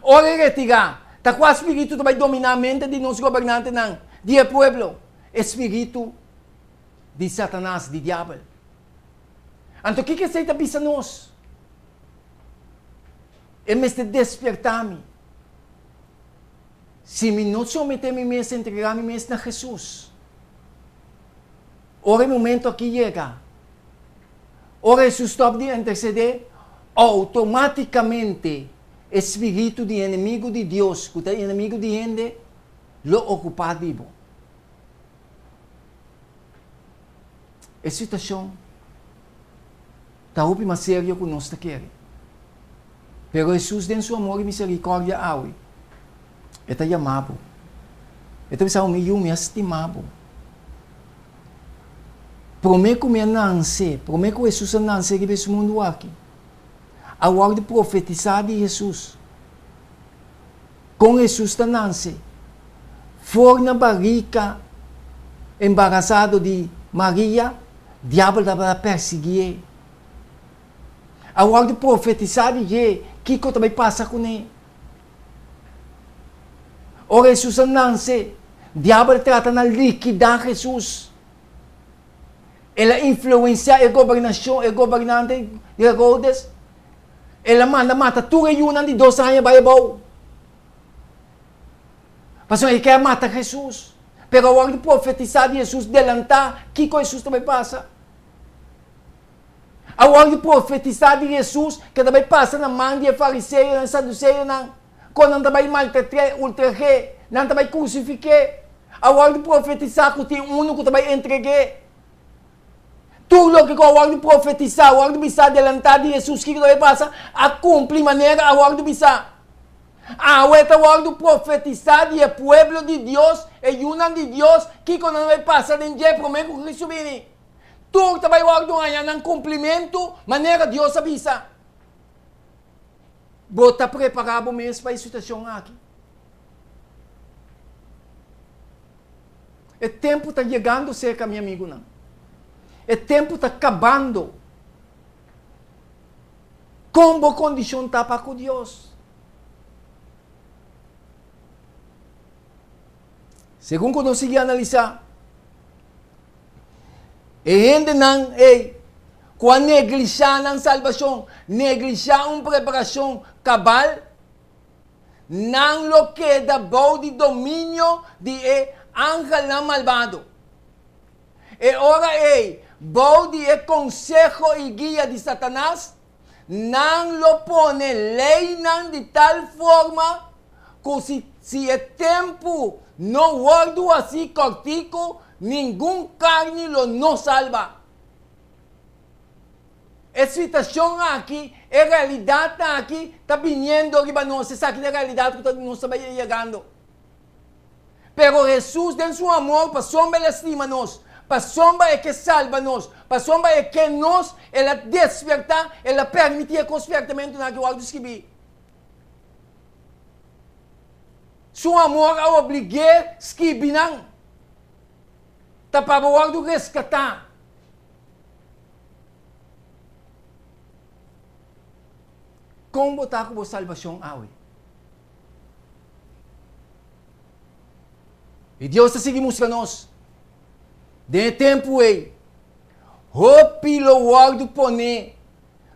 A: Ora e retirá, ta kua spiritu ta bai dominá mente di nos gobernantenan, di e pueblo? E spiritu di Satanas, di Diabel. Anto kiko esei ta bisa nos? E mester despiertá mi. Si mi no someté mi mes, entregá mi mes na Hesus, ora e momento aki yega, ora Hesus stòp di intersedé, outomátikamente e spiritu di enemigu di Dios, ku ta enemigu di hende, lo okupá di bo. E situashon ta hopi mas serio ku nos ta kere. Pero Hesus den su amor i miserikòrdia awe, E ta yama bo. E ta bisa bo, Mi yu, mi a stima bo. Promé ku mi a nanse, promé ku Hesus a nanse riba es mundu aki, a wòrdu profetisá di Hesus. Kon Hesus ta nanse? For na barika embarasado di Maria, diabel tabata persiguié. A wòrdu profetisá di dje kiko ta bai pasa kuné. Ora Hesus a nanse, diabel trata na likidá Hesus. El a influensiá e gobernashon, e gobernante Herodes. El a manda mata tur e yunan di dos aña bai abou. Pasobra e ke a mata Hesus. Pero awor di profetisá di Hesus delantá kiko Hesus ta bai pasa. Awor di profetisá di Hesus ke ta bai pasa na man di e fariseonan i saduseonan, kon nan ta bai maltratr'é, ultrah'é, nan ta bai krusifik'é. Awor di profetisá ku tin unu ku ta bai entreg'é. Tur loke ku a wòrdu profetisá, a wòrdu bisá delantá di Hesus kiko ta bai pasa, a kumpli manera a wòrdu bisá. Awe ta wòrdu profetisá di e pueblo di Dios, e yunan di Dios, kiko nan bai pasa den dje promé ku Kristu bini. Tur ta bai wòrdu haña nan kumplimentu manera Dios a bisa. Bo ta prepará bo mes pa e situashon aki? E tempu ta yegando serka, mi amigunan. E tempu ta kabando. Kon bo kondishon ta pa ku Dios? Segun ku nos sigui analisá. E hendenan ei ku a neglishá nan salbashon, neglishá un preparashon kabal, nan lo keda bou di dominio di e angelnan malbado. E ora ei, bou di e konseho i guia di Satanas, nan lo pone leinan di tal forma ku si si e tempu no wòrdu hasí kòrtiku, ningun karni lo no salba. E situashon aki, e realidatnan aki ta biniendo riba nos, esaki ta e realidat ku ta nos ta bai yegando. Pero Hesus den su amor pasobra el a stima nos, pasobra e ke salba nos, pasobra e ke nos, el a despertá, el a permití e kos spiertamentunan aki wòrdu skibí. Su amor a oblig'é skibi nan. Ta pa bo wòrdu reskatá. Kon bo ta ku bo salbashon awe? I Dios ta sigui mustra nos, den e tempu ei, hopi lo wòrdu poné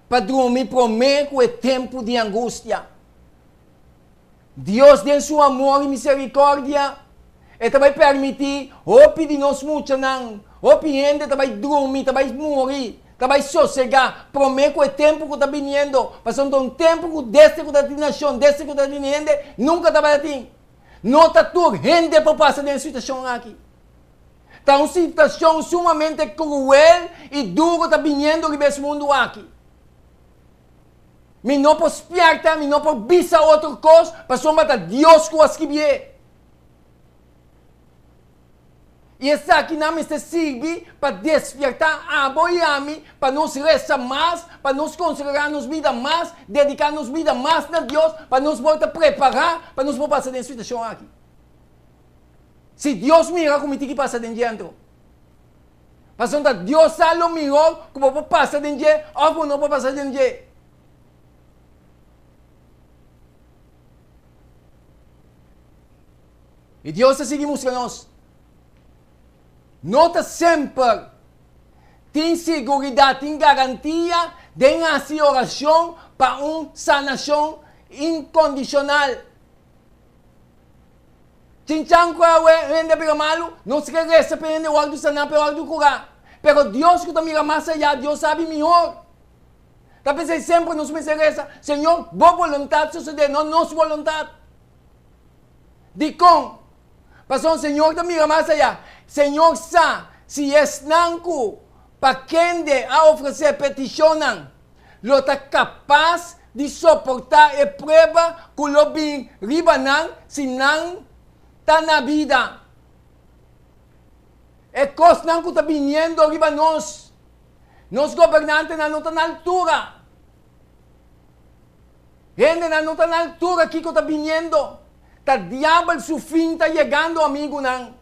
A: pa drumi promé ku e tempu di angustia. Dios den su amor i miserikòrdia, e ta bai permití hopi di nos muchanan, hopi hende ta bai drumi, ta bai muri, ta bai sosegá promé ku e tempu ku ta biniendo, pasobra ta un tempu ku desde ku ta tin nashon, desde ku ta tin hende, nunka tabatin. No ta tur hende por pasa den e situashon aki. Ta un situashon sumamente kruel i duru ta biniendo riba es mundu aki. Mi no por spièrta, mi no por bisa otro kos, pasobra ta Dios ku a skibié. I esakinan mester sirbi pa despiertá abo i ami pa nos resa mas, pa nos konsagrá nos bida mas, dediká nos bida mas na Dios, pa nos por ta prepará pa nos por pasa den e situashon aki. Si Dios mira ku mi tin ki pasa den dje anto. Pasobra ta Dios sa lo mihor ku bo por pasa den dje òf bo no por pasa den dje. I Dios ta sigui mustra nos. No ta semper tin siguridat, tin garantia den hasi orashon pa un sanashon inkondishonal. Chinchan ku awe hende a bira malu, nos ke resa pa e hende wòrdu saná, pa e wòrdu kurá. Pero Dios ku ta mira mas ayá, Dios sabi mihor. Ta p'esei semper nos mester resa, Señor, bo boluntat sosodé, no nos boluntat. Dikon? Pasobra Señor ta mira mas ayá. Señor sa si esnan ku pa kende a ofresé petishonnan lo ta kapas di soportá e prueba ku lo bin riba nan si nan ta na bida. E kosnan ku ta biniendo riba nos, nos gobernantenan no ta na altura. Hendenan no ta na altura kiko ta biniendo. Ta diabel su fin ta yegando, amigunan.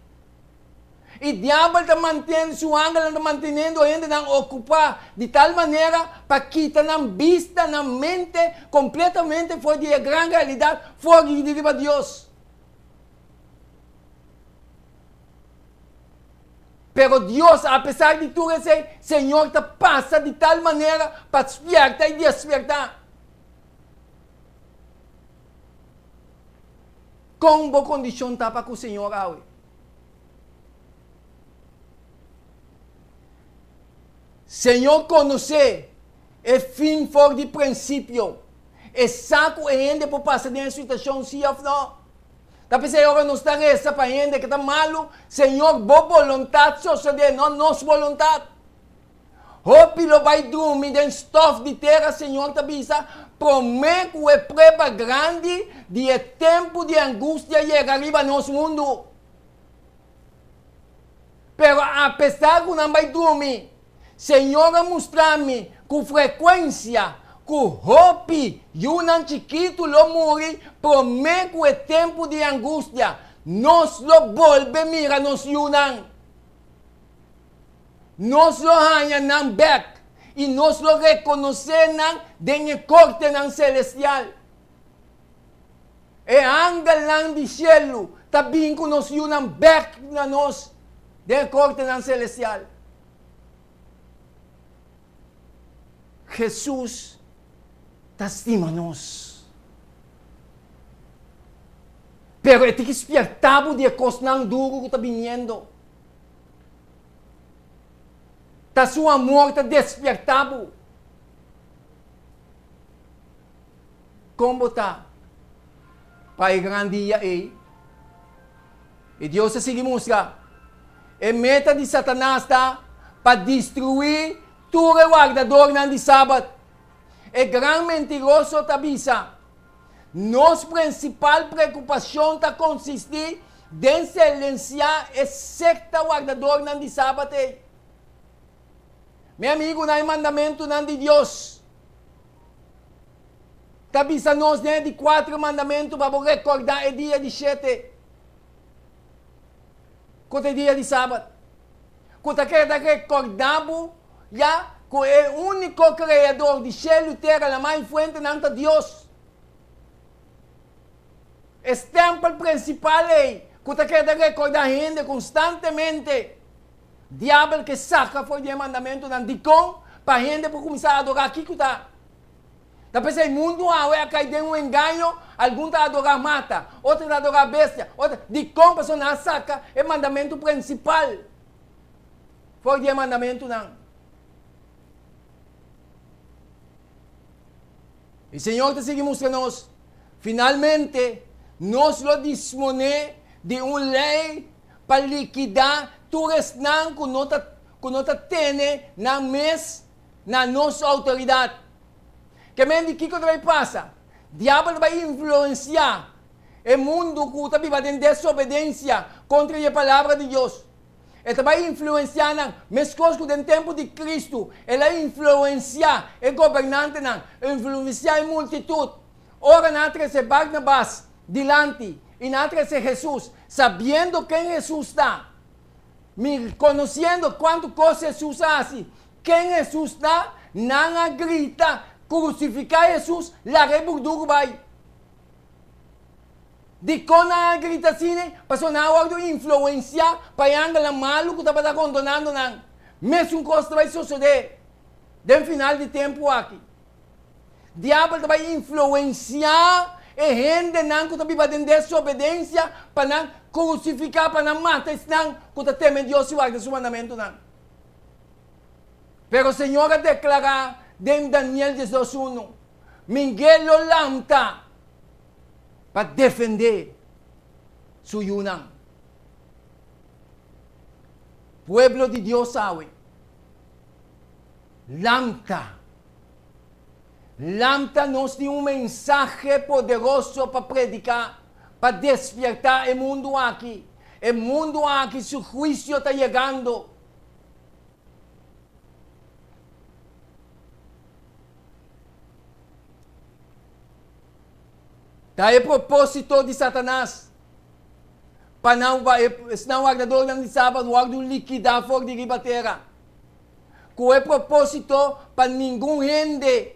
A: I diabel ta manten, su angelnan ta manteniendo hendenan okupá di tal manera pa kita nan bista, nan mente kompletamente for di e gran realidat, for di riba Dios. Pero Dios, apesar di tur esei, Señor ta pasa di tal manera pa spierta i despertá. Kon bo kondishon ta pa ku Señor awe? Señor konosé e fin for di prinsipio. E sa ku e hende por pasa den e situashon si òf nò. Ta p'esei ora nos ta resa pa hende ke ta malu, Señor, bo boluntat sosodé, no nos boluntat. Hopi lo bai drumi den stof di tera, Señor ta bisa, promé ku e prueba grandi di e tempu di angustia yega riba nos mundu. Pero apesar ku nan bai drumi, Señor a mustra mi ku frekuensia ku hopi yunan chikitu lo muri promé ku e tempu di angustia. Nos lo bolbe mira nos yunan. Nos lo haña nan bèk i nos lo rekonosé nan den e kortenan selestial. E angelnan di shelu ta bin ku nos yunan bèk na nos den e kortenan selestial. Hesus ta stima nos. Pero e tin ki spierta bo di e kosnan duru ku ta biniendo. Ta su amor ta despierta bo. Kon bo ta pa e gran dia ei? I Dios a sigui mustra, E meta di Satanas ta pa destruí tur e wardadornan di Sabat. E gran mentiroso ta bisa, Nos prinsipal preokupashon ta konsistí den silensiá e sekta wardadornan di Sabat ei. Mi amigunan, e mandamentunan di Dios ta bisa nos den e di kuater mandamentu pa bo rekordá e dia di shete, ku ta e dia di Sabat, ku ta keda rekordá bo ya ku e úniko Kreador di shelu i tera, lamá i fuentenan ta Dios. E stèmpel prinsipal ei ku ta keda rekordá hende konstantemente. Diabel ke saka for di e mandamentunan. Dikon? Pa hende por kuminsá adorá kiko ta. Ta p'esei mundu awe a kai den un engaño, algun ta adorá mata, otro ta adorá bestia, otro. Dikon? Pasobra nan a saka e mandamentu prinsipal for di e mandamentunan. I Señor ta sigui mustra nos, Finalmente, nos lo disponé di un lei pa likidá tur esnan ku no ta ku no ta tene nan mes na nos outoridat. Ke men di kiko ta bai pasa? Diabel ta bai influensiá e mundu ku ta biba den desobedensia kontra di e Palabra di Dios. E ta bai influensiá nan, meskos ku den tempu di Kristu el a influensiá e gobernantenan, influensiá e multitut. Ora nan a trese Barnabas dilanti i nan a trese Hesus, sabiendo ken Hesus ta, mi konosiendo kuantu kos Hesus a hasi, ken Hesus ta, nan a grita, Krusifiká Hesus, laga e burdugu bai! Dikon nan a grita asina? Pasobra nan a wòrdu influensiá pa e angelnan malu ku tabata rondonando nan. Mesun kos ta bai sosodé den final di tempu aki. Diabel ta bai influensiá e hendenan ku ta biba den desobedensia pa nan krusifiká, pa nan mata esnan ku ta teme Dios i warda su mandamentunan. Pero Señor a deklará den Daniel 12 unu, Mingel lo lanta pa defendé su yunan. Pueblo di Dios awe, lanta! Lanta nos tin un mensahe poderoso pa prediká, pa despiertá e mundu aki. E mundu aki su huisio ta yegando. Ta e propósito di Satanas pa nan esnan wardadornan di Sabat wòrdu likidá for di riba tera, ku e propósito pa ningun hende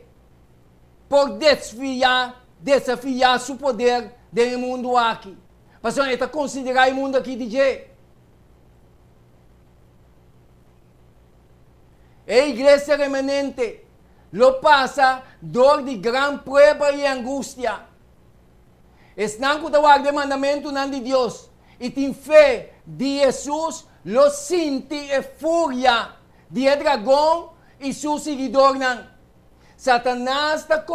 A: por desfiá, desafiá su poder den e mundu aki, pasobra e ta konsiderá e mundu aki di dje. E iglesia remanente lo pasa dor di gran prueba i angustia. Esnan ku ta warda e mandamentunan di Dios i tin fe di Hesus lo sinti e furia di e dragon i su siguidornan. Satanas ta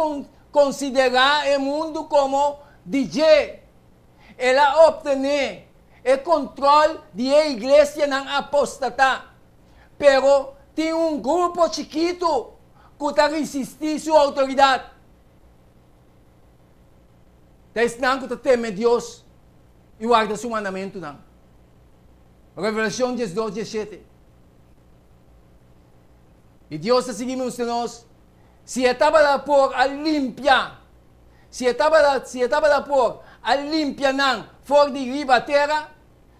A: konsiderá e mundu komo di dje. El a optené e kontrol di e iglesianan apostatá. Pero tin un grupo chikitu ku ta risistí su outoridat. Ta esnan ku ta teme Dios i warda su mandamentunan. Revelashon 12, 17. I Dios ta sigui mustra nos, si e tabata por a limpia, si e tabata, si e tabata por a limpia nan for di riba tera,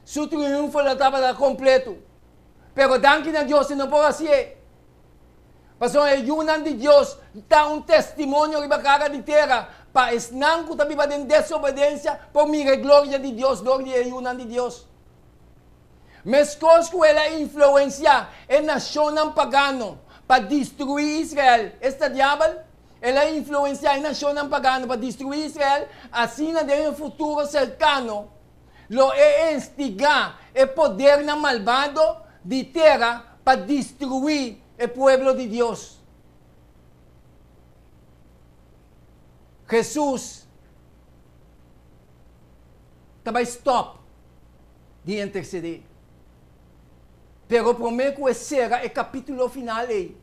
A: su triunfo lo tabata kompletu. Pero danki na Dios e no por hasié. Pasobra e yunan di Dios ta un testimonio riba kara di tera pa esnan ku ta biba den desobedensia por mira e gloria di Dios dor di e yunan di Dios. Meskos ku el a influensiá e nashonnan pagano. pa destruí Israel, esta diabel, el a influensiá e nashonnan pagano pa destruí Israel, asina den e futuro serkano lo e instigá e podernan malbado di tera pa destruí e pueblo di Dios. Hesus ta bai stòp di intersedé. Pero promé ku e sera e kapítulo final ei,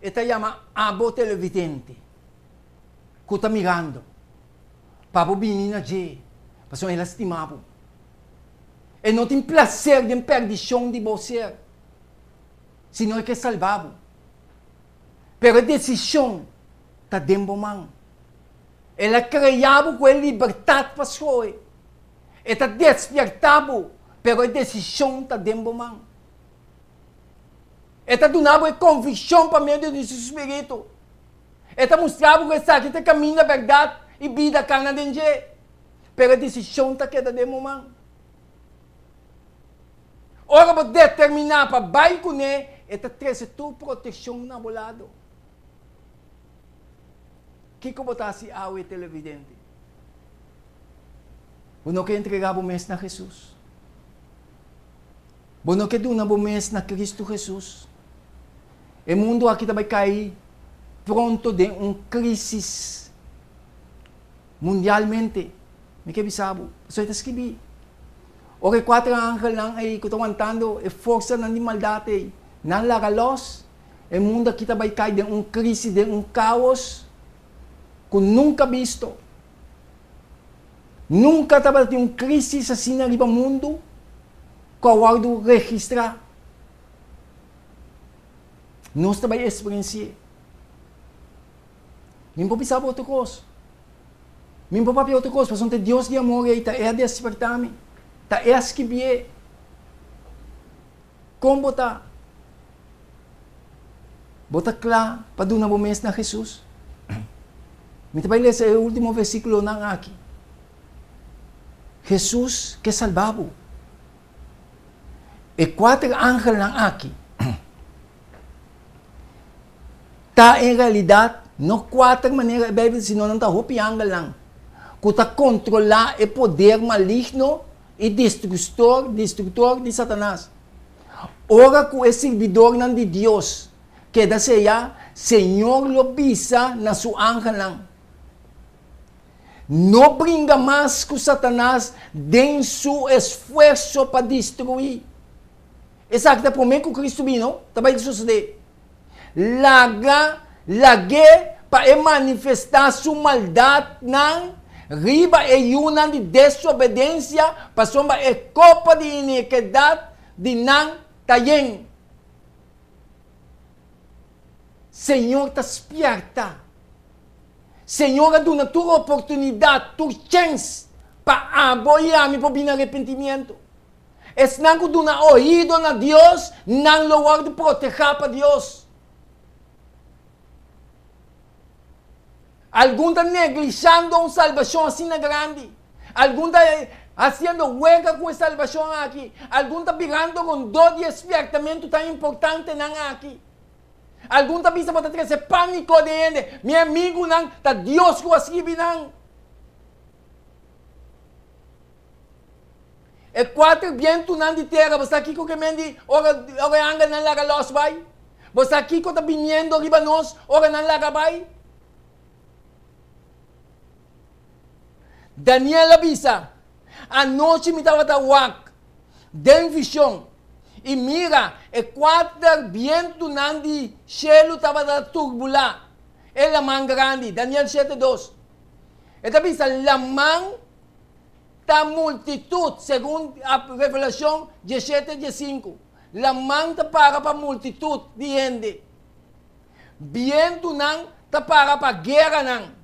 A: e ta yama abo televidente ku ta mirando pa bo bini na dje, pasobra el a stima bo. E no tin plaser den pèrdishon di bo ser, sino e ke salba bo. Pero e desishon ta den bo man. El a krea bo ku e libertat pa skohe. E ta despiertá bo, pero e desishon ta den bo man. E ta duna bo e konvikshon pa medio di su spiritu. E ta mustra bo ku esaki ta e kaminda, bèrdat i bida kana den dje. Pero e desishon ta keda den bo man. Ora bo determiná pa bai kuné, e ta trese tur protekshon na bo lado. Kiko bo ta hasi awe, televidente? Bo no ke entregá bo mes na Hesus? Bo no ke duna bo mes na Kristu Hesus? E mundu aki ta bai kai pronto den un krísis mundialmente. Mi ke bisa bo, pasobra e ta skibí. Ora e kuater angelnan ei ku ta wantando e forsanan di maldat ei, nan laga lòs, E mundu aki ta bai kai den un krisi, den un kaos ku nunka bisto. Nunka tabatin un krisis asina riba mundu ku a wòrdu registrá. Nos ta bai eksperensi'é. Mi por bisa bo otro kos. Mi por papia otro kos, pasobra ta e Dios di amor ei ta e a despertá mi, ta e a skibié. Kon bo ta? Bo ta kla pa duna bo mes na Hesus? Mi ta bai lesa e último versíkulonan aki. Hesus ke salba bo. E kuater angelnan aki ta en realidat no kuater manera e Beibel sino nan ta hopi angelnan ku ta kontrolá e poder maligno i destruktor, destruktor di Satanas. Ora ku e sirbidornan di Dios keda seyá, Señor lo bisa na su angelnan, No bringa mas ku Satanas den su esfuerso pa destruí. Esaki ta promé ku Kristu bini, ta bai sosodé. Laga, lag'é pa e manifestá su maldatnan riba e yunan di desobedensia, pasobra e kopa di inikidat di nan ta yen. Señor ta spièrta. Señor a duna tur oportunidat, tur chèns pa abo i ami por bini arepentimiento. Esnan ku duna oido na Dios, nan lo wòrdu protehá pa Dios. Algun ta neglishando un salbashon asina grandi. Algun ta hasiendo wega ku e salbashon aki. Algun ta birando rondó di e spièrtamentu tan importantenan aki. Algun ta bisa bo ta trese pániko den hende. Mi amigunan, ta Dios ku a skibi nan. E kuater bientunan di tera, bo sa kiko ke men di ora ora e angelnan laga lòs bai? Bo sa kiko ta biniendo riba nos ora nan laga bai? Daniel a bisa, Anochi mi tabata wak den vishon, i mira, e kuater bientunan di shelu tabata turbulá e laman grandi. Daniel 7:2. E ta bisa, Laman Ta multitut, segun Revelashon dieshete diesinku. Laman ta para pa multitut di hende. Bientunan ta para pa gueranan.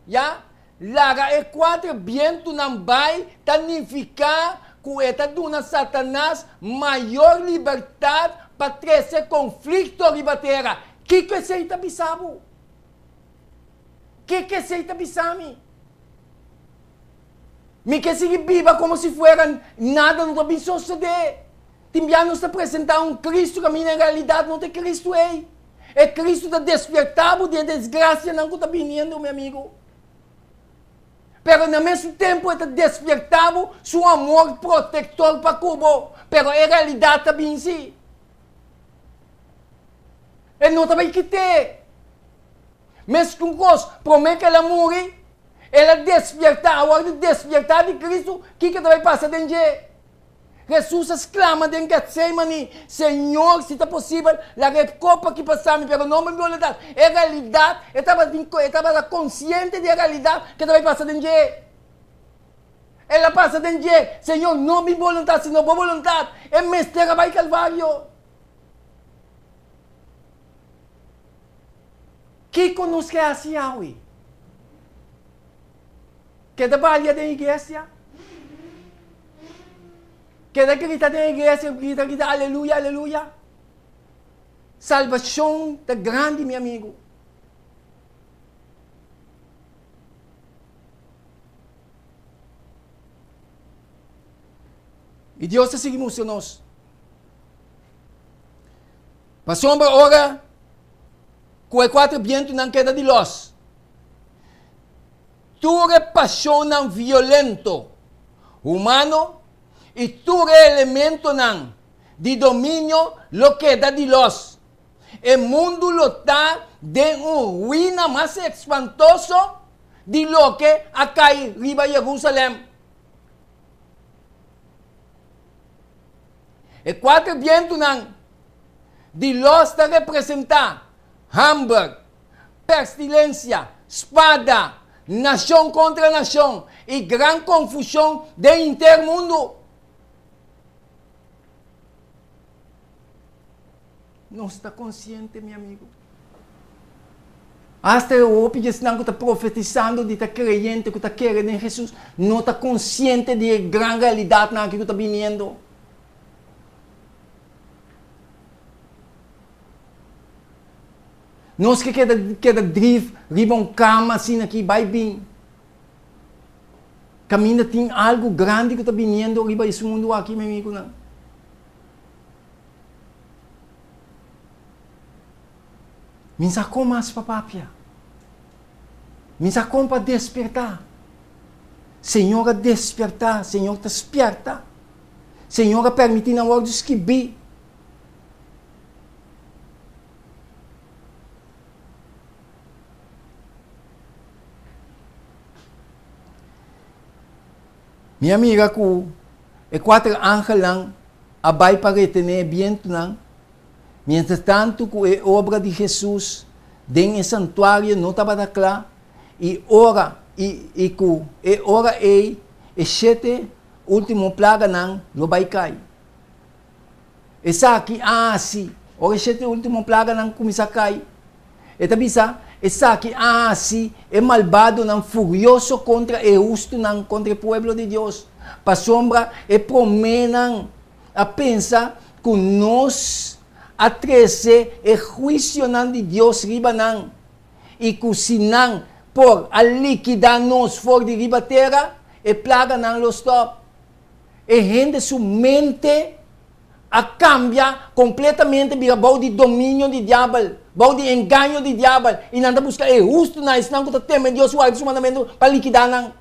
A: Ya, laga e kuater bientunan bai ta nifiká ku e ta duna Satanas mayor libertat pa trese konflikto riba tera. Kiko esei ta bisa bo? Kiko esei ta bisa mi? Mi ke sigui biba komo si fuera nada no ta bin sosodé. Tin bia nos ta presentá un Kristu kaminda en realidat no ta e Kristu ei. E Kristu ta despertá bo di e desgrasianan ku ta biniendo, mi amigu. Pero na mesun tempu e ta despertá bo su amor protektor pa ku bo. Pero e realidat ta bin si. E no ta bai kit'é. Meskun kos, promé ku el a muri, el a despiertá, awor di despiertá di Kristu, kiko ta bai pasa den dje? Hesus a sklama den Getsémani, Señor, si ta posibel, laga e kopa aki pasa mi, pero no mi boluntat. E realidat, e tabatin, e tabata konsiente di e realidat ke ta bai pasa den dje. El a pasa den dje, Señor, no mi boluntat, sino bo boluntat. E mester a bai Kalvario. Kiko nos ke hasi awe? Keda balia den iglesia? Keda grita den iglesia, grita, grita, aleluya, aleluya? Salbashon ta grandi, mi amigu. I Dios ta sigui mustra nos. Pasobra ora ku e kuater bientunan keda di lòs, tur e pashonnan violento humano i tur e elementonan di dominio lo keda di lòs. E mundu lo ta den un ruina mas espantoso di loke a kai riba Jerusalèm. E kuater bientunan di lòs ta representá hamber, pestilensia, spada, nashon kontra nashon i gran konfushon den henter mundu. Nos ta konsiente, mi amigu. Asta e hopi di esnan ku ta profetisando di ta kreyente, ku ta kere den Hesus, no ta konsiente di e gran realidatnan aki ku ta biniendo. Nos ke keda keda drif riba un kama asina aki bai bin. Kaminda tin algu grandi ku ta biniendo riba es mundu aki, mi amigunan. Mi sa kon mas pa papia. Mi sa kon pa despertá. Señor a despertá, Señor ta spièrta. Señor a permití nan wòrdu skibí. Mi a mira ku e kuater angelnan a bai pa retené e bientunan, mientrastantu ku e obra di Hesus den e santuario no tabata kla, i ora i i ku e ora ei e shete último plaganan lo bai kai. Esaki a hasi ora e shete último plaganan kuminsá kai. E ta bisa, Esaki a hasi e malbadonan furioso kontra e hustunan, kontra e pueblo di Dios, pasobra e proménan a pensa ku nos a trese e huisionan di Dios riba nan, i ku si nan por a likidá nos for di riba tera, e plaganan lo stòp. E hende su mente a kambia kompletamente bira bou di dominio di diabel, bou di engaño di diabel, i nan ta buska e hustunan, esnan ku ta teme Dios i warda su mandamentu pa likidá nan,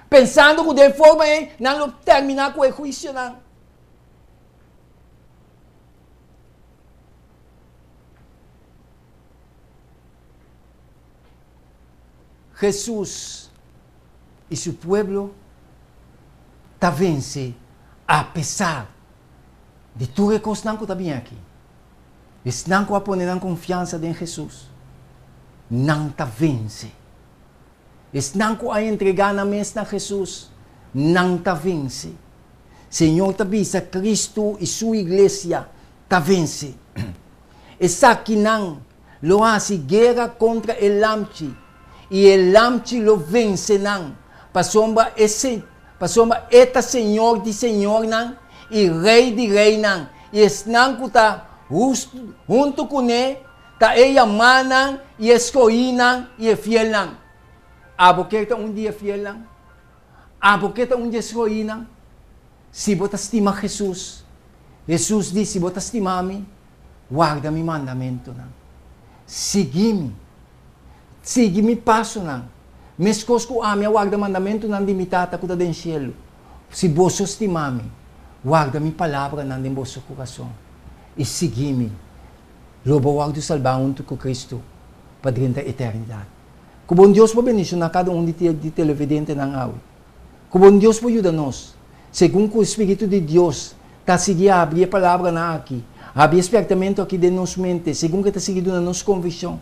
A: pensando ku den e forma ei nan lo terminá ku e huisionan. Hesus i su pueblo ta vense apesar di tur e kosnan ku ta bini aki. Esnan ku a pone nan konfiansa den Hesus, nan ta vense. Esnan ku a entregá nan mes na Hesus, nan ta vense. Señor ta bisa Kristu i su iglesia ta vense. Esakinan lo hasi guera kontra e Lamchi, i e Lamchi lo vense nan, pasobra e pasobra e ta Señor di señornan i Rei di reinan, i esnan ku ta hustu huntu kuné ta e yamánan i e skohínan i e fielnan. Abo ke ta un di e fielnan? Abo ke ta un di e skohínan? Si bo ta stima Hesus. Hesus di, Si bo ta stima mi, warda mi mandamentunan. Sigui mi. Sigui mi pasonan. Meskos ku ami a warda mandamentunan di mi Tata ku ta den shelu. Si boso stima mi, warda mi palabranan den boso kurason i sigui mi, lo bo wòrdu salbá huntu ku Kristu pa drenta eternidat. Ku bon Dios por bendishoná kada un di di televidentenan awe. Ku bon Dios por yuda nos, segun ku e Spiritu di Dios ta sigui habri e palabranan aki, habri e spèrtamentu aki den nos mente, segun ku e ta sigui duna nos konvikshon.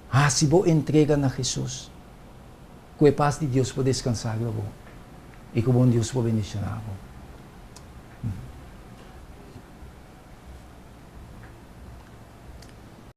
A: Hasi bo entrega na Hesus. Ku e pas di Dios por deskansá riba bo i ku bon Dios por bendishoná bo.